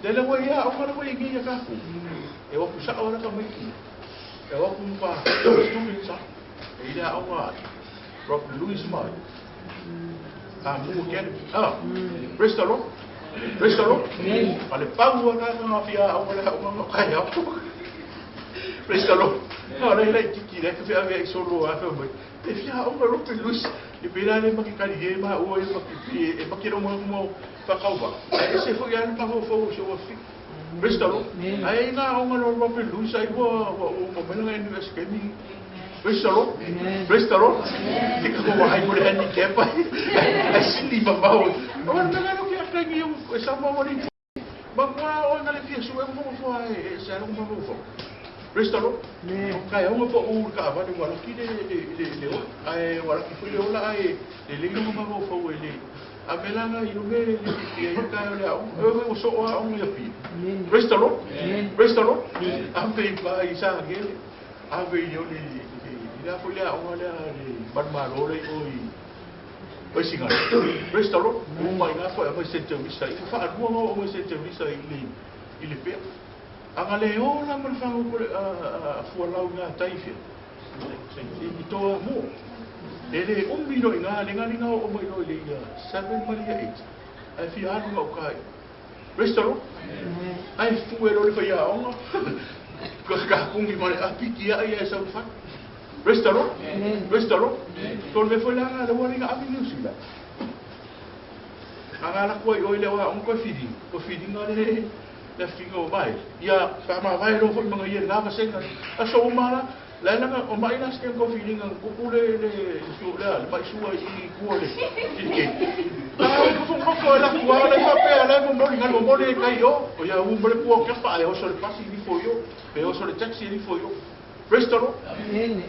[SPEAKER 2] Te le wa ia o ka le ngi ya ka ku. E wa ku sa ora ka miki. E wa ku pa stu sa. E ila o wa Rob Louis mai. A mu ke. Ah. Praise the Lord. Praise the Lord.
[SPEAKER 4] Amen.
[SPEAKER 2] Ale pau ka nga fia o le o nga ka ya. Praise the Lord. No, le le tiki le fia ve solo a fe mo. Te fia o nga Rob Louis. E pera le maki kari e ma o e maki e maki ro mo mo whakauva. E se fo ia pa fo fo so wa fi. Praise the Lord.
[SPEAKER 4] Amen.
[SPEAKER 2] Ai nga o nga Rob Louis ai wa wa o mo mela nga ni skemi. Praise the Lord.
[SPEAKER 4] Amen.
[SPEAKER 2] Praise the Lord. Te ka wa ai mo le handicap ai. Ai sini ma mau. O na nga no ki a ngi o sa mo ni. Ba mo o nga le fia su e mo fo ai e sa ro mo fo. Praise the Lord. Ka e onga pa u ka avale ua laki le ola. Ai ua laki foi le ola ai le le longa ma fau e le. A melanga i lume le le ka o le au. E o so a onga ia pi. Praise the Lord. Praise the Lord. Ave pa i sa gele. Ave i o le le foi le aonga le le malmalo le o i. Oi singa. Praise the Lord. Uma i ngā foi a mai se te visa. I fa alua ngā o mai se te visa i le pea. Anga le ola ma le whangu kore a fualau ngā taifia. I toa mō. E le umi no i ngā le ngā linga o mai no i le ia 7 ma le ia 8. Ai fia alu ngā ukai. Praise the Lord. Ai fu e lo le whai aonga. Ka kungi ma le apiki a ia e sau whai. Praise the Lord. Praise the Lord. Tō le mea langa le waringa avi New Zealand. Anga la kua i oi le oa onga koe whiringa. Ko whiringa le le finga o vai. Ia wha vai ro foi manga ia ngā vasenga. A so o mara, lai langa o mai la sken ko whiringa kuku le su le le mai sua i kua le. I ke. A ko fo ko la kua le fa pe la mo moli ngalo moli kai o. O ia u mo le kua ka fa e o so le pasi ni fo yo. Pe o so le taxi ni fo yo. Praise the Lord.
[SPEAKER 4] Amen.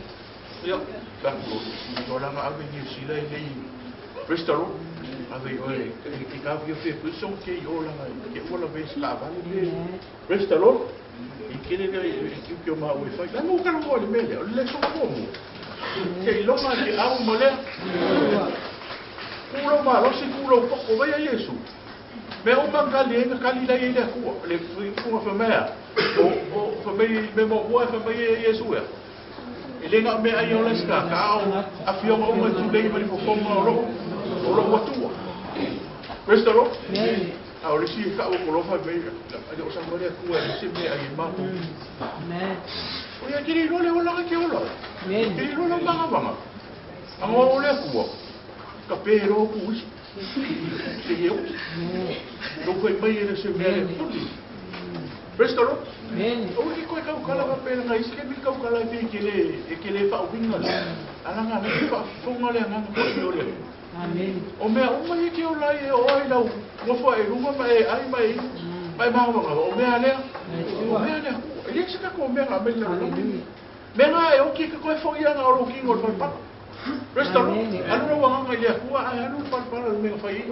[SPEAKER 2] Ia ka ko no langa ave ni sila i Praise the Lord. Ave oi ke ka fia fe so ke o langa ke o la ves ka vale le. Praise the Lord. I ke le ke ke ma o fa. La mo ka lo le mele, le so ko mo. Ke longa ke au mo le. Kulo ma lo si kulo po ko vai Yesu. Me o man ka le ka li la ile ku le fu fa mea. O fa me me mo o fa me Yesu ya. E le ngā mea ai o le ska ka au a fia o ma tu le ma fo fo ma ro o lo watua. Praise the Lord. A o le si ka o ko lo fa me a o sa mo le ku e se me ai ma.
[SPEAKER 4] Amen.
[SPEAKER 2] O ia kiri lo le o la ke o la.
[SPEAKER 4] Amen.
[SPEAKER 2] Kiri lo le manga manga. A o le ku. Ka pe ro ku isi. Se eu. Lo foi mai ele se me le puli. Praise the Lord.
[SPEAKER 4] Amen.
[SPEAKER 2] O ki koe kau kala ka pera ngai ske mi kau kala pe ke le fa winga. Ala nga le fa fonga le nga ko i ore.
[SPEAKER 4] Amen.
[SPEAKER 2] O mea o mai ke o lai e o ai lau ngo fa e runga ma e ai mai mai ma nga o mea le. O mea le e le se ka ko mea nga me le. Mea nga e o ki ka koe fo ia nga o ki ngol pa. Praise the Lord. Alu ro nga le ku a alu pa pa le mea fa i.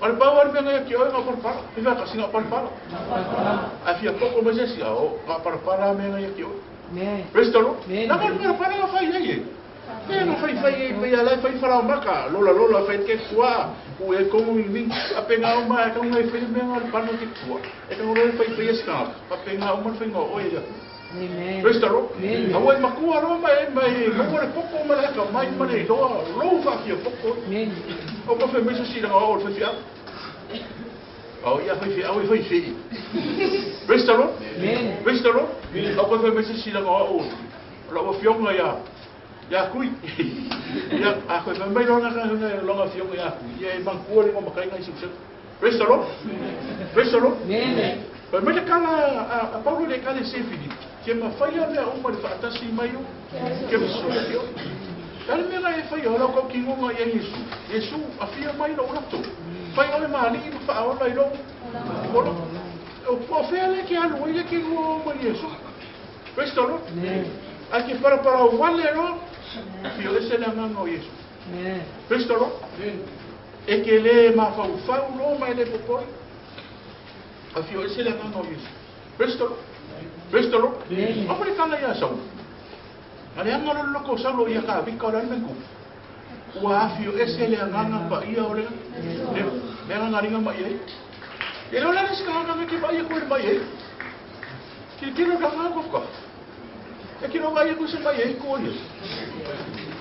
[SPEAKER 2] O le pau ar mea ngai ki oi ngā parapara. I wha kasi ngā parapara. A fia poko mai se sia o ngā parapara mea ngai ki oi. Praise the Lord. Nā ngā parapara ngā whai ai e. Mea ngā whai whai e pei alai whai wharau maka. Lola lola whai ke kua. U e kongu i ming. A pe ngā oma e kau ngai whai mea ngā pano ke kua. E kau roi whai whai esi ngā. A pe ngā oma whai ngā oi e. Praise the Lord. Awa i makua roa mai mai maua le poko ma le haka mai ma le iloa lou faafia poko. O ma fai mai se sila o le faifeau. O ia faifeau e faife'i. Praise the Lord. Praise the Lord. O ma fai mai se sila o lau afioga ia kui. Ia a koe fai mai lona longa afioga ia kui. Ia e mangkua le mamakaiga i seu. Praise the Lord. Praise the Lord. Fai mai le kala a Paulo le kala se Filipi. Ke mawhai a mea uma le whaatasi mai o. Ke masua ke o. Tale mea ngai e whai o lau kau ki ngonga ia Yesu. Yesu a whia mai lau rato. Whai ole maali ma whaola i lau. Ola. O pua whea le ke alu le ke ngua o mai Yesu. Praise the Lord. A ke parapara o wale ro. Whia o ese le anganga o Yesu. Praise the Lord. E ke le mawhau ro mai le popoi. A whia o ese le anganga o Yesu. Praise the Lord. Praise the Lord. Apa le kala ia sau? Ale anga lo loko saulo ia ka vika o le menku. Ua afio ese le anganga pa ia o le. Le anganga ringa ma ia. E lo la ska anganga ke pa ia ko le mai e. Ki ki lo ka ko ko. E ki lo vai ko se mai e ko ia.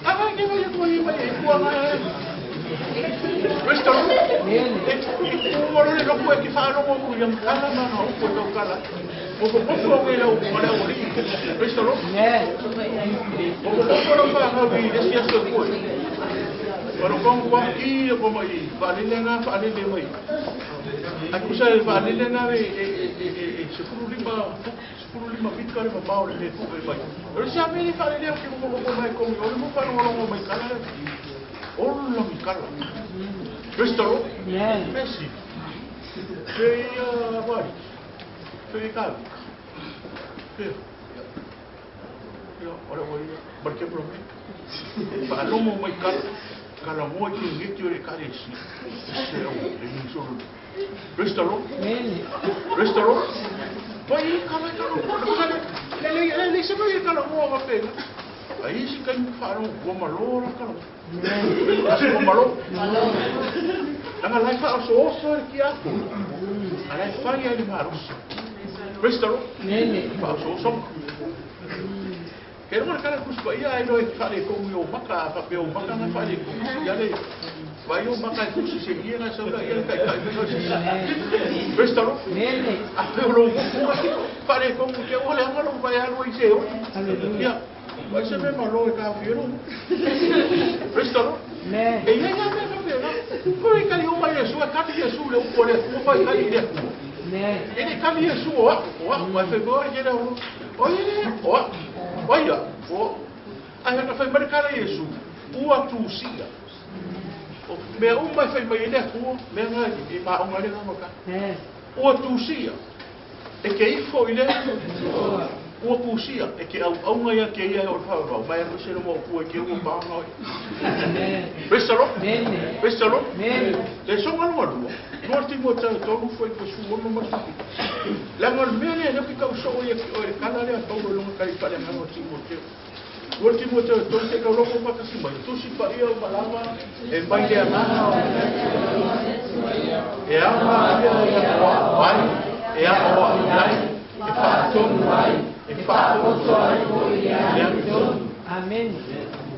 [SPEAKER 2] Anga ke vai ko ia mai e ko anga. Praise the Lord. E ko lo le ko e ki fa lo ko ia kala ma no ko to kala. O ko pofo ngai lau ma le ori. Praise the Lord. O ko pofo lo fa nga bi le sia so ko. Oro kong wa ki ko mai fa le nga fa le mai. A ku sa fa le nga e se furu lima fit ka le ma o le fu e mai. Oro sa me le fa le ke ko ko mai ko mi oro mo fa lo mai kala. Oro lo mi kala. Praise the Lord. Merci. Pe ia wari. Pe ka. Pe. Ia, o le ua ia, ma le kemero me. Faalogo mai kala, kalagoa i kegeti o le ekalesia. Se au, e ni solo. Praise the Lord. Praise the Lord. Pai kala kala kala. Le le le le se mai kala mo ma pe. Ai si kai mo faalogo ua malo la kala. Ua malo. Langa lai fa so oso le ki ako. Alai fai ai le malosi. Praise the Lord. Fa so oso. Ke ronga kala kuspa ia ai loe whare kongu i o maka, whape o maka nga whare kongu. Ia le, vai o maka e kusi se ia nga saula ia le kai kai me se. Praise the Lord. A pe o lo whare kongu ke o le anga lo vai alo i se o. Ia, vai se me malo e ka whiero. Praise the Lord. E ia ia me ka pera. Ko e kali o mai Yesu, e kali Yesu le upo le ku fai kali le ku. E le kali Yesu o a, o a, o a fai mo e le o. O ia o a. Oia, o, ai na fai mai kala Yesu, ua tusia. O mea uma e fai mai le ku, mea nga i ma onga le nga ka. Ua tusia. E ke ifo i le ua kusia e ke au aunga ia ke ia o fa va mai no se mo ku e ke ua pa nga. Praise the Lord. Praise the Lord. Le songa lo lua. Lua ti mo tau tolu foi ko su ono ma su. La ngol me le le ki ka so ia ki o le kala le tolu lo ka i pa le ngano ti mo te. Lua ti mo tau tolu te ka loko pa ka si mai. Tu si pa ia o malama e mai le anga. E ama ia ia wa e a o ai e fa tonu ai e fa poto ai le amigo.
[SPEAKER 4] Amen.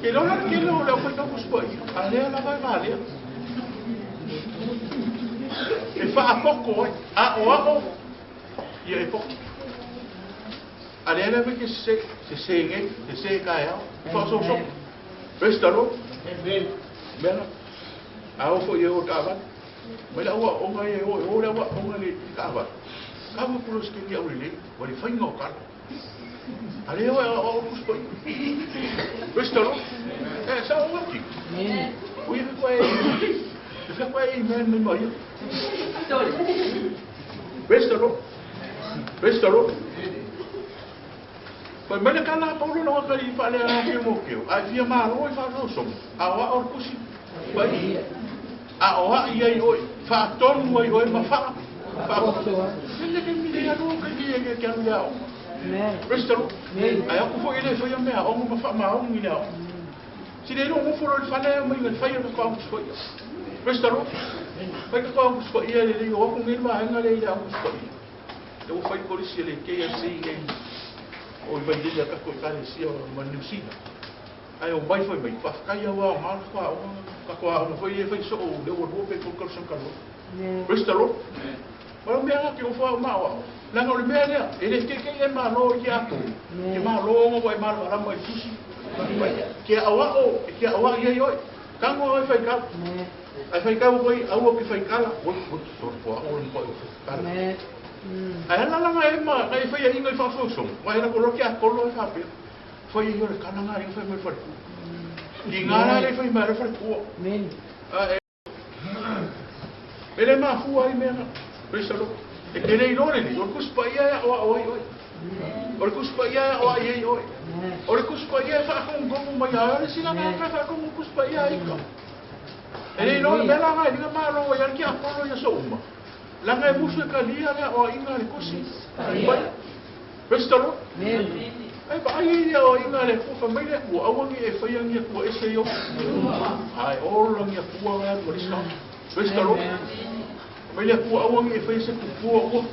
[SPEAKER 2] Ke lola ke lo le fa ka kuspa ia. A le la vai va le. E fa poko ai. A o a o. Ia e poko. A le la ke se se se nge se se ka ya. Fa so so. Praise the Lord.
[SPEAKER 3] Amen.
[SPEAKER 2] Mena. A o fo ia o ka va. Mai la ua o ngai o o la ua o ngai ka va. Ka mo pulo ske ki au le, wa le fainga o kala. A le o o kuspa ia. Praise the Lord. E sa o waki. Ui ko e. E ko e men me mai. Praise the Lord. Praise the Lord. Pai mai le kala Paulo no ka i fa le a ke mo ke. A fia maro i fa so so. A o o kusi. Pai. A o a ia i oi. Fa tonu ai oi ma fa. Fa
[SPEAKER 4] Poto.
[SPEAKER 2] Le ke mi le alo ka ki e ke alu ia o. Praise the Lord. Ai aku fo ile fo ia mea o ma fa ma o ni le o. Si le lo mo fo le fa le mai le fa ia ko au fo ia. Praise the Lord. Fai ka ko fo ia le le o ko ngi ma nga le le au fo ia. Le o fai ko le le ke ia si ngi. O i vai le ka ko ka le si o ma ni si. Ai o mai foi mai fa ka ia wa ma ko o ka ko o foi e fai so o le o pe ko ko so ka lo. Praise the Lord. Ora mea ke o fa ma o. La no le mea lea, e le ke ke e ma lo ki a ko. Ke ma lo ngo e ma la mo i fusi. Ke awa o, ke awa ia ioi. Ka ngo ai fai ka. Ai fai ka o ai au ke fai kala. O o so po o le po o kala. Ai la la e ma ai fai ia inga i fa so so. Wa era ko lo ke a ko lo fa pe. Fai ia le kana nga i fai mai fai. Ki ngā rā le fai mai fai ku. A e. Ele ma fu ai mea. Praise the Lord. E ke nei lore ni, o kuspa ia o o oi. O kuspa ia o ai oi. O kuspa ia fa kongo mai a le sila na ka fa kongo kuspa ia i ka. E nei lore me la ngai ni ma lo ia ki a polo ia so uma. La ngai musu e kalia le o inga le kusi. Praise the Lord. Ai ba ai ia o inga le ku fa mai le ku awangi e fai angi ku e se yo. Ai o lo ngi ku a ko le sa. Praise the Lord. Mai le ku awangi e fai se ku ku o.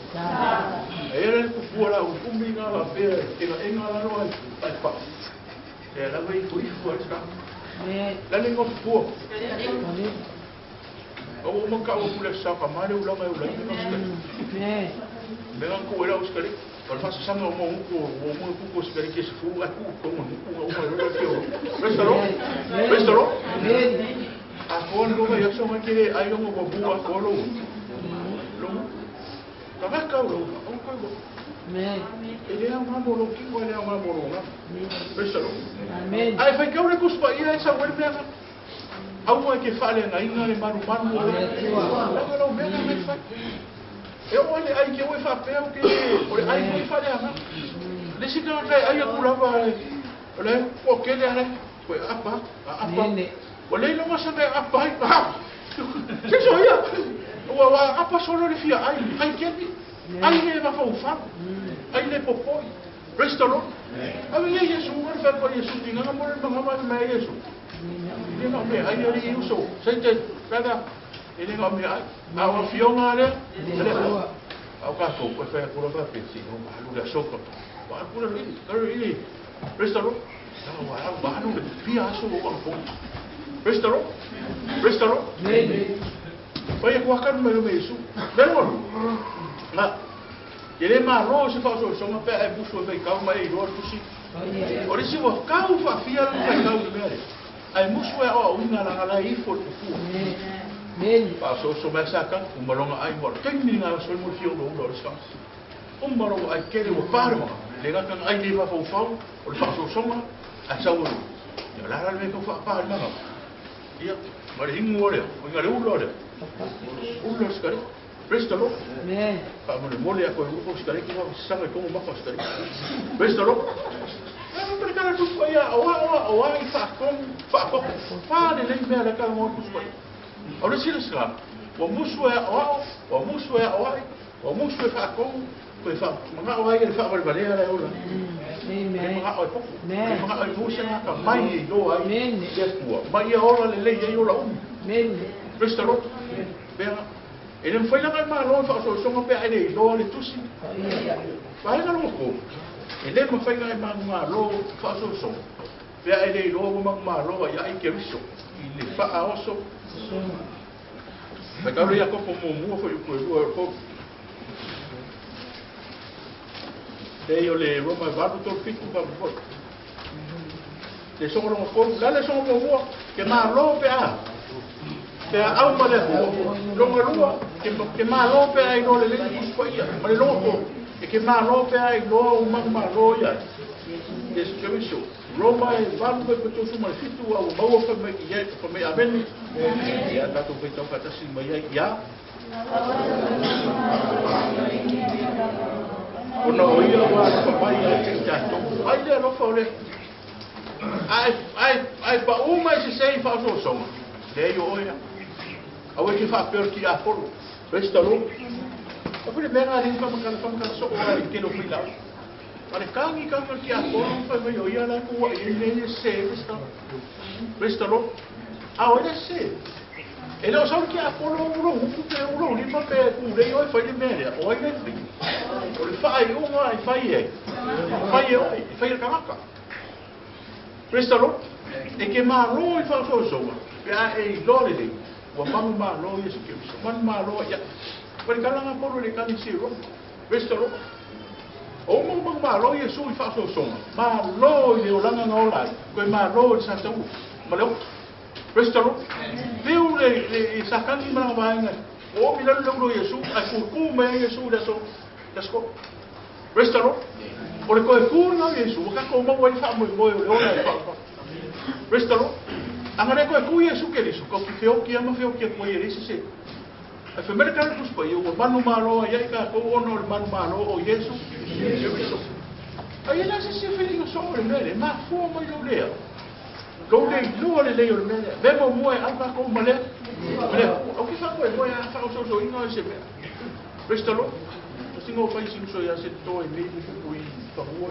[SPEAKER 2] E le ku ku la u kumi nga la pe e la enga la lo ai pa. E la vai ku ifu a sa. La le ngo ku. O mo ka o ku le sa ka ma le u la mai u la i no ska. Me nga ku era uskari. Por fa sa mo mo ku o mo ku ku skari ke se fu a ku ko mo ku o mo lo ke o. Praise the Lord. Praise the Lord. A ko no ga yo so ma ke ai lo mo bu a ko lo. Lo. Ka va ka lo o ko go. E le ma mo lo ki ko le ma mo lo na. Praise the Lord.
[SPEAKER 4] Amen.
[SPEAKER 2] Ai fai ka o le kuspa ia sa wel me Au ai ke fa le ngai nga le maru maru o le. La lo me me fa. E o le ai ke o fa pe o ke o le ai ko fa le anga. Le si ka kai ai ku lava O le po kele ale ko apa apa. O le longa sa me apa ai. Se so ia. Ua wa apa solo le fia ai ai keli. Ai le va fa ufa. Ai le popoi. Praise the Lord. Ave ia Yesu, ngā wha pa Yesu, ki ngā mo le mga ma me Yesu. Le ngā me ai ari uso. Sei te brother, e le ngā me ai. A o fionga le. Le au ka ko ko fa ko fa pe si no ma lu la soka. Wa ku le le. Praise the Lord. Na wa wa lu le fia so o ko. Praise the Lord. Praise the Lord.
[SPEAKER 4] Amen.
[SPEAKER 2] Pai ko ka me me Yesu. Melo. Na e le malo se fa so so ma pe e busu e kau mai ro tusi. O le si wa kau fa fia le fa kau le mere. Ai musu e o inga la la i fo fu.
[SPEAKER 4] Amen.
[SPEAKER 2] Pa so so ma sa ka u malonga ai mo. Ke ni nga so mo fio lo lo sa. O malo ai ke le o parma. Le ga kan ai le fa fa fa o le fa so so ma a sa o. Ya la la le ko fa pa ma. Ia, ma le hingu ole, o inga le ulo ole. Ulo skari. Praise the Lord.
[SPEAKER 4] Amen.
[SPEAKER 2] Pa mo le mole a ko ulo skari ki wa sanga ko ma fa skari. Praise the Lord. Ah, pero cara tu foi a oa oa oa i fa kom fa ko fa le le me la ka mo ku skari. O le sila sila. O musu e oa, o musu e oa, o musu e fa kom, ko fa manga oa i fa vale vale la ola.
[SPEAKER 4] Amen.
[SPEAKER 2] Manga oa poku.
[SPEAKER 4] Amen.
[SPEAKER 2] Manga oa musu na ka mai i lo ai.
[SPEAKER 4] Amen.
[SPEAKER 2] Yes tua. Mai ora le le i ola um.
[SPEAKER 4] Amen.
[SPEAKER 2] Praise the Lord. Bera. E le mfai langa malo fa so so pe ai lo le tusi. Vai na loko. E le mfai langa malo fa so so. Pe ai lo ma malo ya ai ke riso. I le fa a oso. Ma ka lo ya ko mo mo fo ko ko ko. Te yo le Roma va to fitu pa mo. Le so lo ko la le so mo mo ke malo pe a. Pe au ma le ho longa lua ke malo pe ai lo le le ku ia ma le longo e ke malo pe ai lo u ma malo ia Yesu Kristo Roma e valu pe to su ma fitu au mau fa me ia fa me amen ia ta to fe to ka ta si ma ia ia ona o ia wa fa mai ia te ta to ai le lo fa le ai ai ai pa u mai se sei fa so so le yo ia au ke fa per ki a polo Praise the Lord. O le mera le fa ma so o le ke lo fila. Ale kangi kangi ki a polo fa me yo ia la ku e le se Praise the Lord. A o le se. E le so ki a polo o lo ku pe o lo ni ma pe ku le yo fa le mera o le fi. O le fa i o ma fa i e. Fa i o fa i ka maka. Praise the Lord. E ke ma lo i fa so so. Pe a e lo le. Wa mamu malo Yesu Kristo. Mamu malo ya. Pero kalanga polo le kani si ro. Praise the Lord. O mamu malo Yesu i fa so so. Malo i le olanga ngola. Ko malo i sa tau. Malo. Praise the Lord. Deu le le sa kani ma ba nga. O mi lo lo Yesu a ku ku me Yesu la so. Let's go. Praise the Lord. O le ko ku na Yesu ka ko mo wai fa mo mo le ola fa. Praise the Lord. Angare ko ku Yesu ke Yesu ko ki feo ki ama feo ki ko Yesu se. A fe mere ka ku spa yo manu malo ya ka ko ono le manu malo o Yesu. Yesu. Ai la se se feli no so le mere ma fu mo yo le. Lo le lo le le yo le mere. Ve mo mo a ka ko male. Male. O ki fa ko mo ya fa so so ino se me. Praise the Lord. Singo fa isi so ya se to e me ku i fa mo.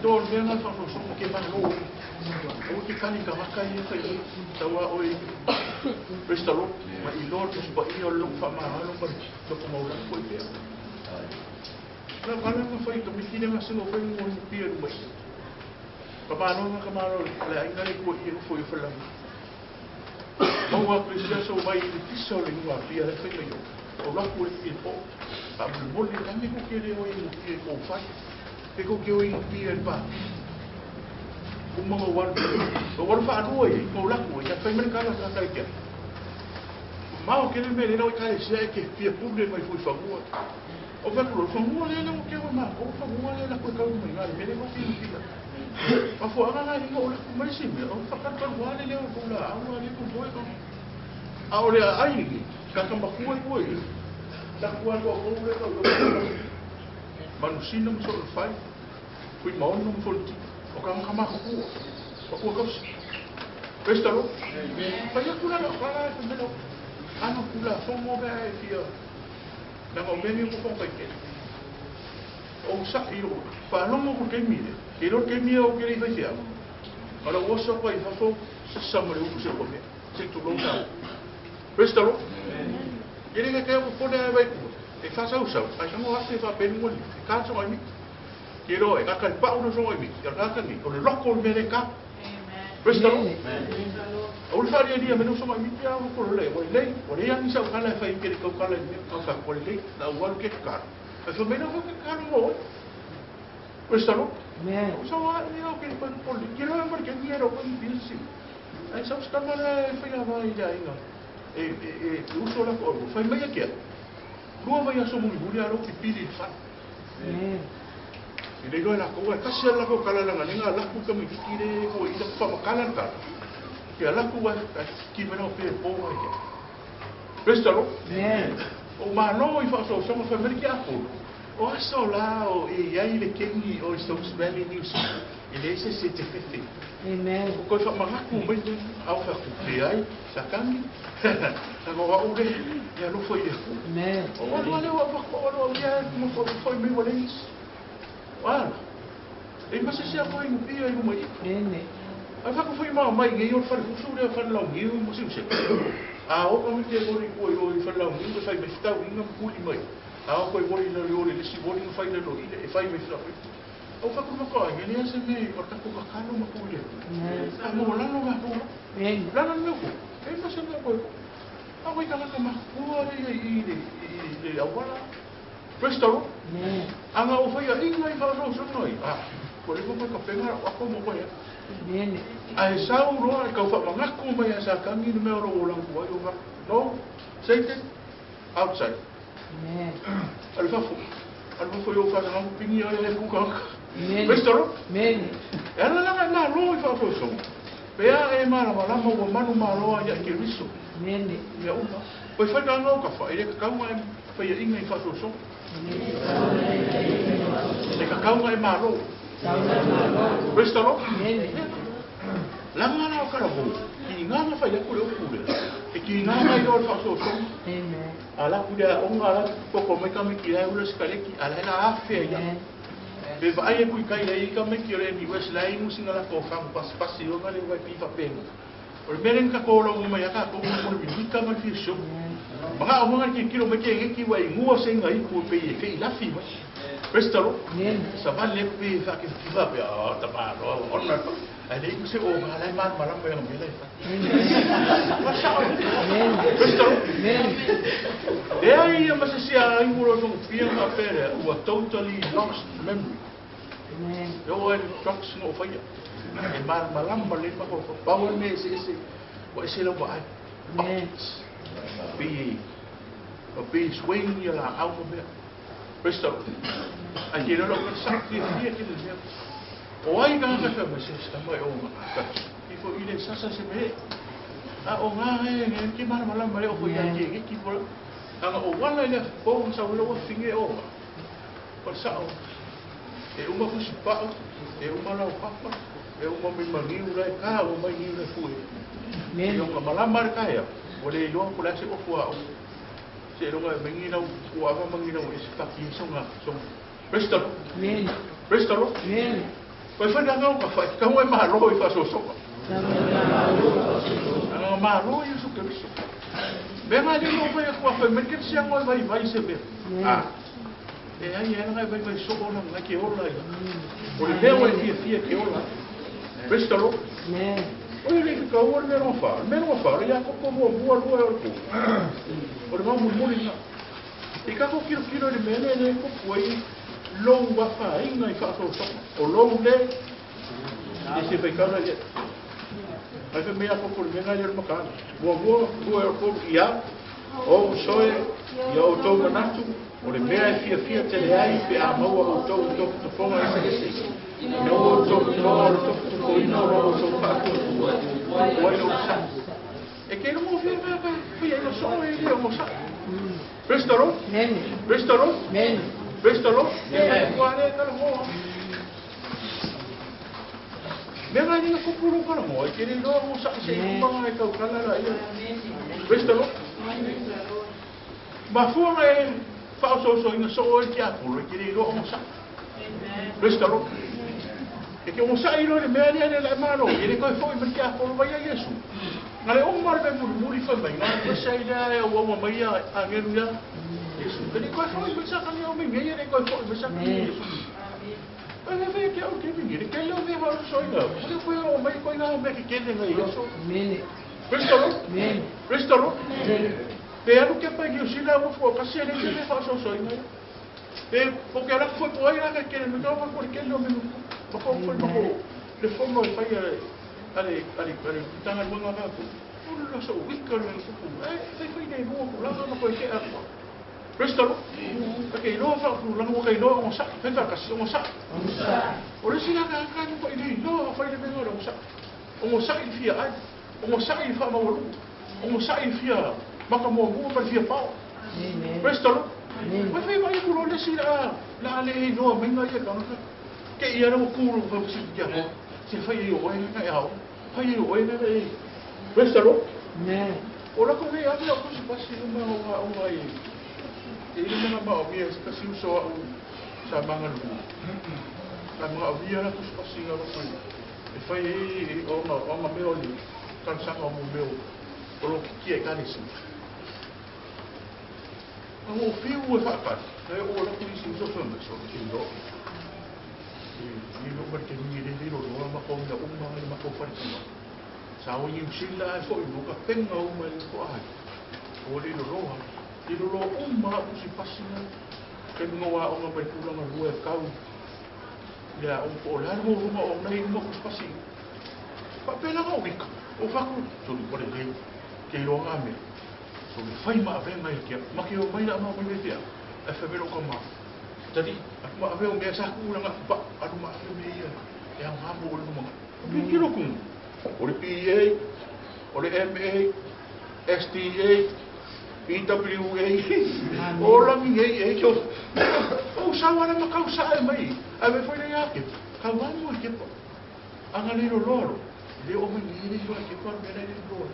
[SPEAKER 2] To le na fa so so ke malo. O ke kani ka maka i fa i taua o i Praise the Lord. Ma i Lord us pa i o lo fa ma lo pa to ko maula ko i pea. Na kala ma fa i to mi kine ma singo fa i mo i pia lu mai. Pa ma no ka ma lo le ai ngare ko i fo i fa la. O wa Kristo so mai i piso le ngua pia le fa i yo. O la ko i po. Pa mo mo le kame ko ke le o i i ko fa. Ke ko ke o i pia le pa. Uma o wan o wan fa anu ai ko la ko ya fa me kala ka kai ke ma o ke le me le no kai se ke pia pule mai fu fa mua o fa ko fa mua le no ke ma ko fa mua le la ko ka mai na me le ko fi fi o fo ana na ni o la ko mai si me o fa ka ka wa le le o la a wa le ko boy ko a o le ai ni ka ka ma ku ai ko la ku ko ko le ko manusina mo so fai kui ma ono mo ti O ka ngaka makukua. O kua kausi. Praise the Lord. Fai aku la la la e melo. Ano kula fongo be e fia. Na ngo meni ko fongo ke. O sa i o fa longo ko ke mi le. Ke lo ke mi o ke le fai fia. Ala o sa ko i fa fo sa sa mo le u se ko me. Se tu lo sa. Praise the Lord. Ke le ke o fo le vai ku. E fa sa u sa. Ai sa mo ase fa pe mo ni. Ka so ai mi. Ke lo e ka kai pa u so ai mi. Ya ka ka ni. O le loko me le ka. Praise the Lord. O le wharia nia me no mai miti au ko le o le o le angi sa kala fa i ke ko kala ni ka fa ko le na o ke ka. E fa me no ke ka no. Praise the Lord.
[SPEAKER 4] Amen.
[SPEAKER 2] O sa wa ni o ke ko ko le ke ro ke ni ro ko ni bisi. Ai sa sta ma le fa ya va i la inga. E e e uso la ko fa mai ke. Lua vai aso mo ni aro ki pili fa.
[SPEAKER 4] Amen.
[SPEAKER 2] I le loa la ko kasi la ko kala la nga la ku ka mi ki le ko i la fa makala ka. Ke ala ku wa ki mena pe po wa ke. Praise the Lord.
[SPEAKER 4] Amen.
[SPEAKER 2] O malo i fa so so fa meri ke apo. O aso la o e ia i le kengi o Stokes Valley News. I le se se te fefe.
[SPEAKER 4] Amen.
[SPEAKER 2] O ko fa mangaku mai au fa ku pe ai sa kangi. Sa ko wa ure ia lo foi le ku.
[SPEAKER 4] Amen.
[SPEAKER 2] O wa le wa fa ko wa ia mo fo foi mi wa le. Wala. E ma se se a foi pia i mai.
[SPEAKER 4] Amen.
[SPEAKER 2] Ai fa ko foi ma mai ngi o fare fusu le fare lau ngi mo si se. A o ko mi te mori ko i o fare lau ngi fai me stau inga puli mai. A o ko i mori na le ore le si mori fai le lo ile e fai me stau. O fa ko ko ngi le se me o ta ko ka kano ma puli. A mo la no ma ko.
[SPEAKER 4] Amen.
[SPEAKER 2] La la no ko. E ma se me ko. A ko i ka ka ma ko le i le i le a wala. Praise the Lord.
[SPEAKER 4] Amen.
[SPEAKER 2] Anga o fai inga i fa ro so noi. Ah, ko le ko ka penga o ko mo ko ya.
[SPEAKER 4] Amen.
[SPEAKER 2] Ai sau roa e kau whamangaku mai a sa kangi no mea ro o langu ai o wha. No, Satan, outside.
[SPEAKER 4] Amen.
[SPEAKER 2] Alu fafo. Alu fafo i o whakangaku pingi ai le kuka.
[SPEAKER 4] Amen.
[SPEAKER 2] Praise the Lord.
[SPEAKER 4] Amen.
[SPEAKER 2] E ala langa nā roa i whaafo Pea e mara malama ua manu maloa ia ke riso.
[SPEAKER 4] Amen.
[SPEAKER 2] Ia uma. Poi whai ka ngau ka wha, e le kakaunga e whai inga i whaafo E kakaunga e malo. Praise the Lord.
[SPEAKER 4] Amen.
[SPEAKER 2] Langa la o karabo, ki nganga whai aku le okure. E ki nganga i o whaafo
[SPEAKER 4] Amen.
[SPEAKER 2] Ala kura onga ala koko mai kame ki lai ula sikaleki ala hela afe ia.
[SPEAKER 4] Amen.
[SPEAKER 2] Pe vaai e kui kai lei ka me ki ore mi wes lai mu singa la ko fam pas pasi o ngale wai pi fa penga. O meren ka ko lo mai aka ko mo mi ka ma fi so. Manga o manga ki kilo me ke ki wai ngua se ngai ku pe e fe la fi ma. Praise the Lord.
[SPEAKER 4] Amen.
[SPEAKER 2] Sa va le pe fa ke ki va pe a ta ma ro ona. Ai le ku se o ma lai ma ma la me me lai. Ma sa.
[SPEAKER 4] Amen.
[SPEAKER 2] Praise the Lord.
[SPEAKER 4] Amen.
[SPEAKER 2] E ai ia ma se sia ai uro so pia ma pere ua totally lost memory.
[SPEAKER 4] Amen.
[SPEAKER 2] Eu era drugs no faia. E ma malamba le ma ko pawa me se se o se lo vai.
[SPEAKER 4] Amen.
[SPEAKER 2] Be o be swing ya la au mo me. Praise the Lord. Ai ke lo ko sa ti ti ti le. O ai ka ka ka se sta mai o ma. I fo ile sa sa se me. A o nga e nge ki ma malamba le o fo ya ke ki fo. Anga o wala ile po sa wala o finge o. O sa o. E uma fusi pao, e uma lau papa, e uma mai mangiu lai ka, o mai ngiu lai fue.
[SPEAKER 4] Amen.
[SPEAKER 2] E onga malama re kaea, o le iloa ko le se o fua o. Se longa mangi lau, o ava mangi lau e se paki e songa, songa. Praise the Lord.
[SPEAKER 4] Amen.
[SPEAKER 2] Praise the Lord.
[SPEAKER 4] Amen.
[SPEAKER 2] Pai whai ngau ka whai, ka hua e mahalo i whasosoka. Anga mahalo i usu ke riso. Me ngā le no whai akua whai, me ke sia ngoi vai vai se mea. Ah. E ai e ngai vai vai so ona ngai ke ola ia. O le mea e fia fia ke ola. Praise the Lord.
[SPEAKER 4] Amen.
[SPEAKER 2] O le ke ka o le mea fa, le mea fa, le ia ko mo mua lua o le ko. O le mau muri nga. E ka ko kilo kilo le mea le ko pui lou wa fa inga i fa so so. O lou le e se vai kana ia. Ai fe mea ko ko le mea le makana. Mua mua lua o ko ia. O soe ia o tau manatu. O le mea e fia fia te le ai pe a maua o tau tofotofoga e se ese. Ina o tau tofoga o le tofotofoina o o tau whaatua. O ai o sa. E ke mo fia mea ka fia ina so e le o mo sa. Praise the Lord.
[SPEAKER 4] Amen.
[SPEAKER 2] Praise the Lord.
[SPEAKER 4] Amen.
[SPEAKER 2] Praise the Lord. Amen. Kua le kala hoa. Mea ngai ninga kupu kala mo, e kere loa o sa se i kumanga e kaukala la ia. Praise the Lord. Mafua ngai e whaososo inga so o e te apolo, e kere loa o sa. Praise the Lord. E ke o sa i le mea lea le la malo, e le koe foi ma te apolo vai a Yesu. Nga le o mare me muri muri whai mai, nga le sa i lea e o mai a ngelu ia Yesu. E le koe foi ma sa kani o mai e le koe foi ma sa kani Yesu. Ai le ke o ke mingi, le ke leo me hao so inga. O le koe o mai koe ngā mea ke kene ngai Yesu. Praise the Lord. Praise the Lord. Pe anu ke pai Niu Sila mo fo kasi le te me whaososo inga. E po ke ala foi po ai la ke kene me ka ko le kene o me ma ko foi ma ko le fono e fai ale ale ale tanga lunga ka ko. O lo so wika le ko ko. E fai fai nei mo ko la ma ko ke a. Praise the Lord. Okay, lo fa ku la mo kai lo o sa. Fai fa kasi o sa. O le sila ka ka ko i lo fai le me lo sa. O sa i fia ai. O sa i fa ma o. O sa i fia ma ka mo mo pa fia pa. Praise the Lord. Mai fai mai ku lo le sila la le no mai ngai ka ka. Ke ia ro ku ro fa si kia. Se fai i o e na au. Fai i o e na e. Praise the Lord.
[SPEAKER 4] Amen.
[SPEAKER 2] O la ko le a ko si pasi uma o o ai. E le mana ma o mia kasi uso au sa manga lu. Sa manga o mia la ko pasi nga ko. E fai e o ma me o ni. Kan sa o mo meu. O lo ki e kanisi. A o fiu e whakapari. E o la ko isi uso whama so ki lo. I lo mar ke ni re ro ro ma ko na uma ma ma ko whare kuma. Sa o iu sila e fo i ka penga uma i ko ai. O le ro roha. I ro ro uma o si pasina. Ke ngoa o mai pulanga rua e kau. Ia o o la ro ro o nei mo ko pasi. Pa pela o wika. O faku so ni kore le ke ro ngame. So me fai ma ave mai kia. Ma ke o mai la ma mai tea. E fa mero ka ma. Tadi aku ma ave o mea sa ku langa pa anu ma ave me ia. E au ngamo o le mo. Pi kilo ku. O le PA, o le MA, STA, PWA, o la mi e e o. O sa wala ma kau sa mai. A me foi le ake. Ka wa mo ke pa. Anga le ro ro. Le o mai ni le ro ke pa me le ro.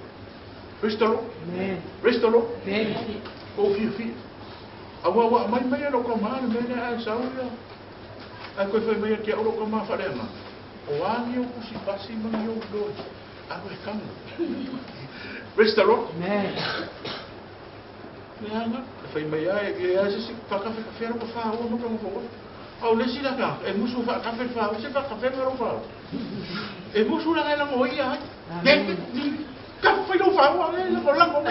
[SPEAKER 2] Praise the Lord.
[SPEAKER 4] Amen.
[SPEAKER 2] Praise the Lord.
[SPEAKER 4] Amen.
[SPEAKER 2] O fi fi. A wa mai mai ro ko ma me le a sa ia. A ko foi mai ke o ro ko ma fa le ma. O ani o kusi pasi ma ni o do. A ko kang. Praise the Lord.
[SPEAKER 4] Amen.
[SPEAKER 2] Le anga fai mai ai e a se fa ka fa ro fa o mo ka mo. Au le sila ka e musu fa ka fa se fa ka fa ro fa. E musu la la mo ia.
[SPEAKER 4] Amen.
[SPEAKER 2] Ka fa ro fa o le la la mo.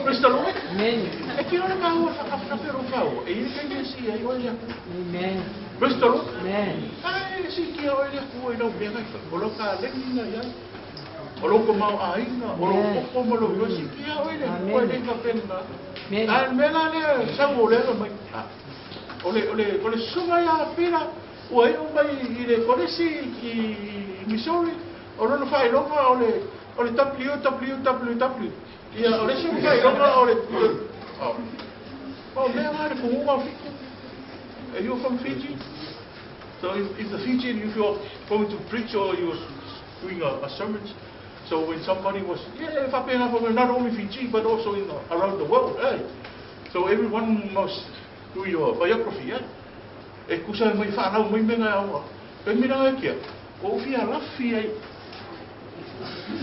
[SPEAKER 2] Praise the Lord.
[SPEAKER 4] Amen.
[SPEAKER 2] E ki ora ka o fa ka fa ro fa o. E i ka ni si ai o le.
[SPEAKER 4] Amen.
[SPEAKER 2] Praise the Lord.
[SPEAKER 4] Amen.
[SPEAKER 2] Ai si ki o le ku e no me ka fa. O lo ka le ni na ia. O lo ko mau ai na o lo ko mo lo si ki o le ku e le ka pena.
[SPEAKER 4] Amen.
[SPEAKER 2] Al me la le sa o le mai. O le o le o le sunga ia pira o ai o mai i le kolesi i Missouri o lo fa i longa o le www. Ia o le sunga i longa o le o. O me ha le ku o fi. Are you from Fiji? So if the Fijian, if you're going to preach or you're doing a sermon, so when somebody was, yeah, not only Fiji, but also in around the world, eh? So everyone must do your biography, yeah? E kusa mai whanau mai menga aua. Pe mira e kia, o fia lafi ai.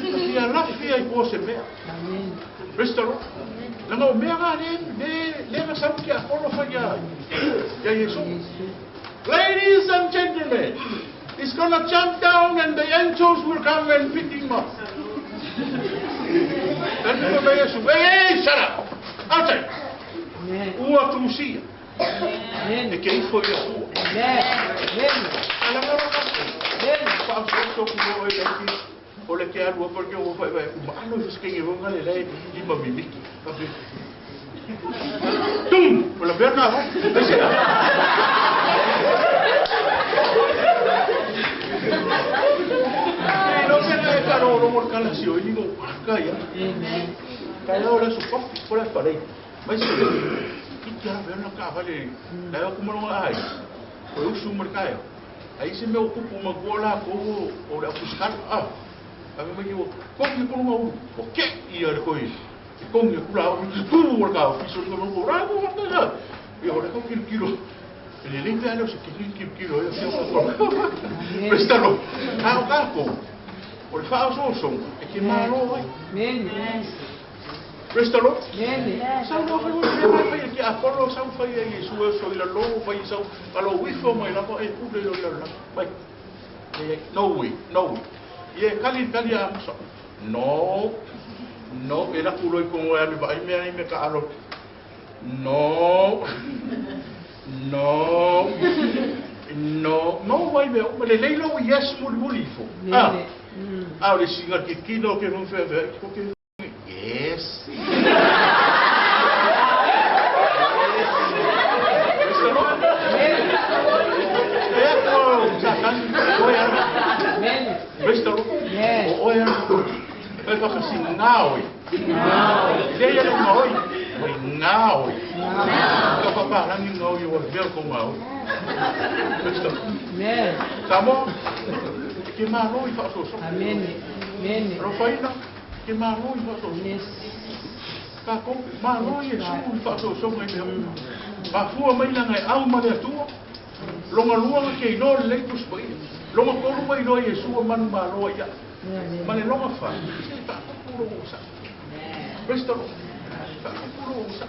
[SPEAKER 2] Fia lafi ai po se mea.
[SPEAKER 4] Amen.
[SPEAKER 2] Praise the Lord. Langa o mea ngā le nga sau kia kolo whai ia. Ia Yesu. Ladies and gentlemen, he's gonna jump down and the angels will come and pick him up. And the Yesu, hey, shut up. Outside.
[SPEAKER 4] Amen.
[SPEAKER 2] Ua tusia.
[SPEAKER 4] Amen.
[SPEAKER 2] E ke ifo ia ua.
[SPEAKER 4] Amen. Amen.
[SPEAKER 2] Ala ngā raka.
[SPEAKER 4] Amen.
[SPEAKER 2] Pa so so ku o e ki o le ke alu por ke o fa vai ma ano se ke ngi le le i ma mimiki. Tum, o la verna ho. Ese. E no se le ka ro ro mo kala si o ni go ka ya.
[SPEAKER 4] Amen.
[SPEAKER 2] Ka ya ora su kofi por la parei. Mas se ki kia verna ka vale. La yo como lo ai. O eu su mercaio. Ai se mea ua tupu matua latou o le aupusikala a. Ae fai mai ua togi atu luga ulu, ua ke'i ia le toe e togi atu la ulu tu o le taofi so le ko la ko fa ia o le ko kilo kilo. E lelei pe a le o se kilo kilo kilo e fia ko. Praise the Lord. A o tatou o le faaosoosoga e te malo ai.
[SPEAKER 4] Amen.
[SPEAKER 2] Praise the Lord.
[SPEAKER 4] Amen.
[SPEAKER 2] Sau loa fai oe mea mai fai e ke Apollo sau fai e Iesu e oso i lalo fai sau alo uifo mai lava e pule i lalo mai. No way, no way. Ie kali kali a musa. No. No, e laku loi kongo e alu vai mea i me ka alo. No. No. No, no vai mea uma le leilo o yes muli muli ifo. Ah. A o le singa ke kino ke fo fe fe ko ke yes. Praise the Lord. E ko sa kan o ya.
[SPEAKER 4] Amen.
[SPEAKER 2] Praise the Lord.
[SPEAKER 4] Yes.
[SPEAKER 2] O ya. E fa ka si ngao. Le ya le ngao. Oi ngao. Ka pa pa rangi ngao yo mea ko ngao. Praise the Lord.
[SPEAKER 4] Amen.
[SPEAKER 2] Samoa. Ke malo i faasoasoga.
[SPEAKER 4] Amen. Amen.
[SPEAKER 2] Alofaina, ke malo i faasoasoga.
[SPEAKER 4] Yes.
[SPEAKER 2] Tatou, malo Iesu i faasoasoga i mea uma. Mafua mai laga e au ma le Atua. Longa lua na ke iloa lelei Tusi Paia. Longa tolu ua iloa Iesu ua manumalo ai ia. Ma le longa fa, se faatupu lou ogasai. Praise the Lord. Faatupu lou ogasai.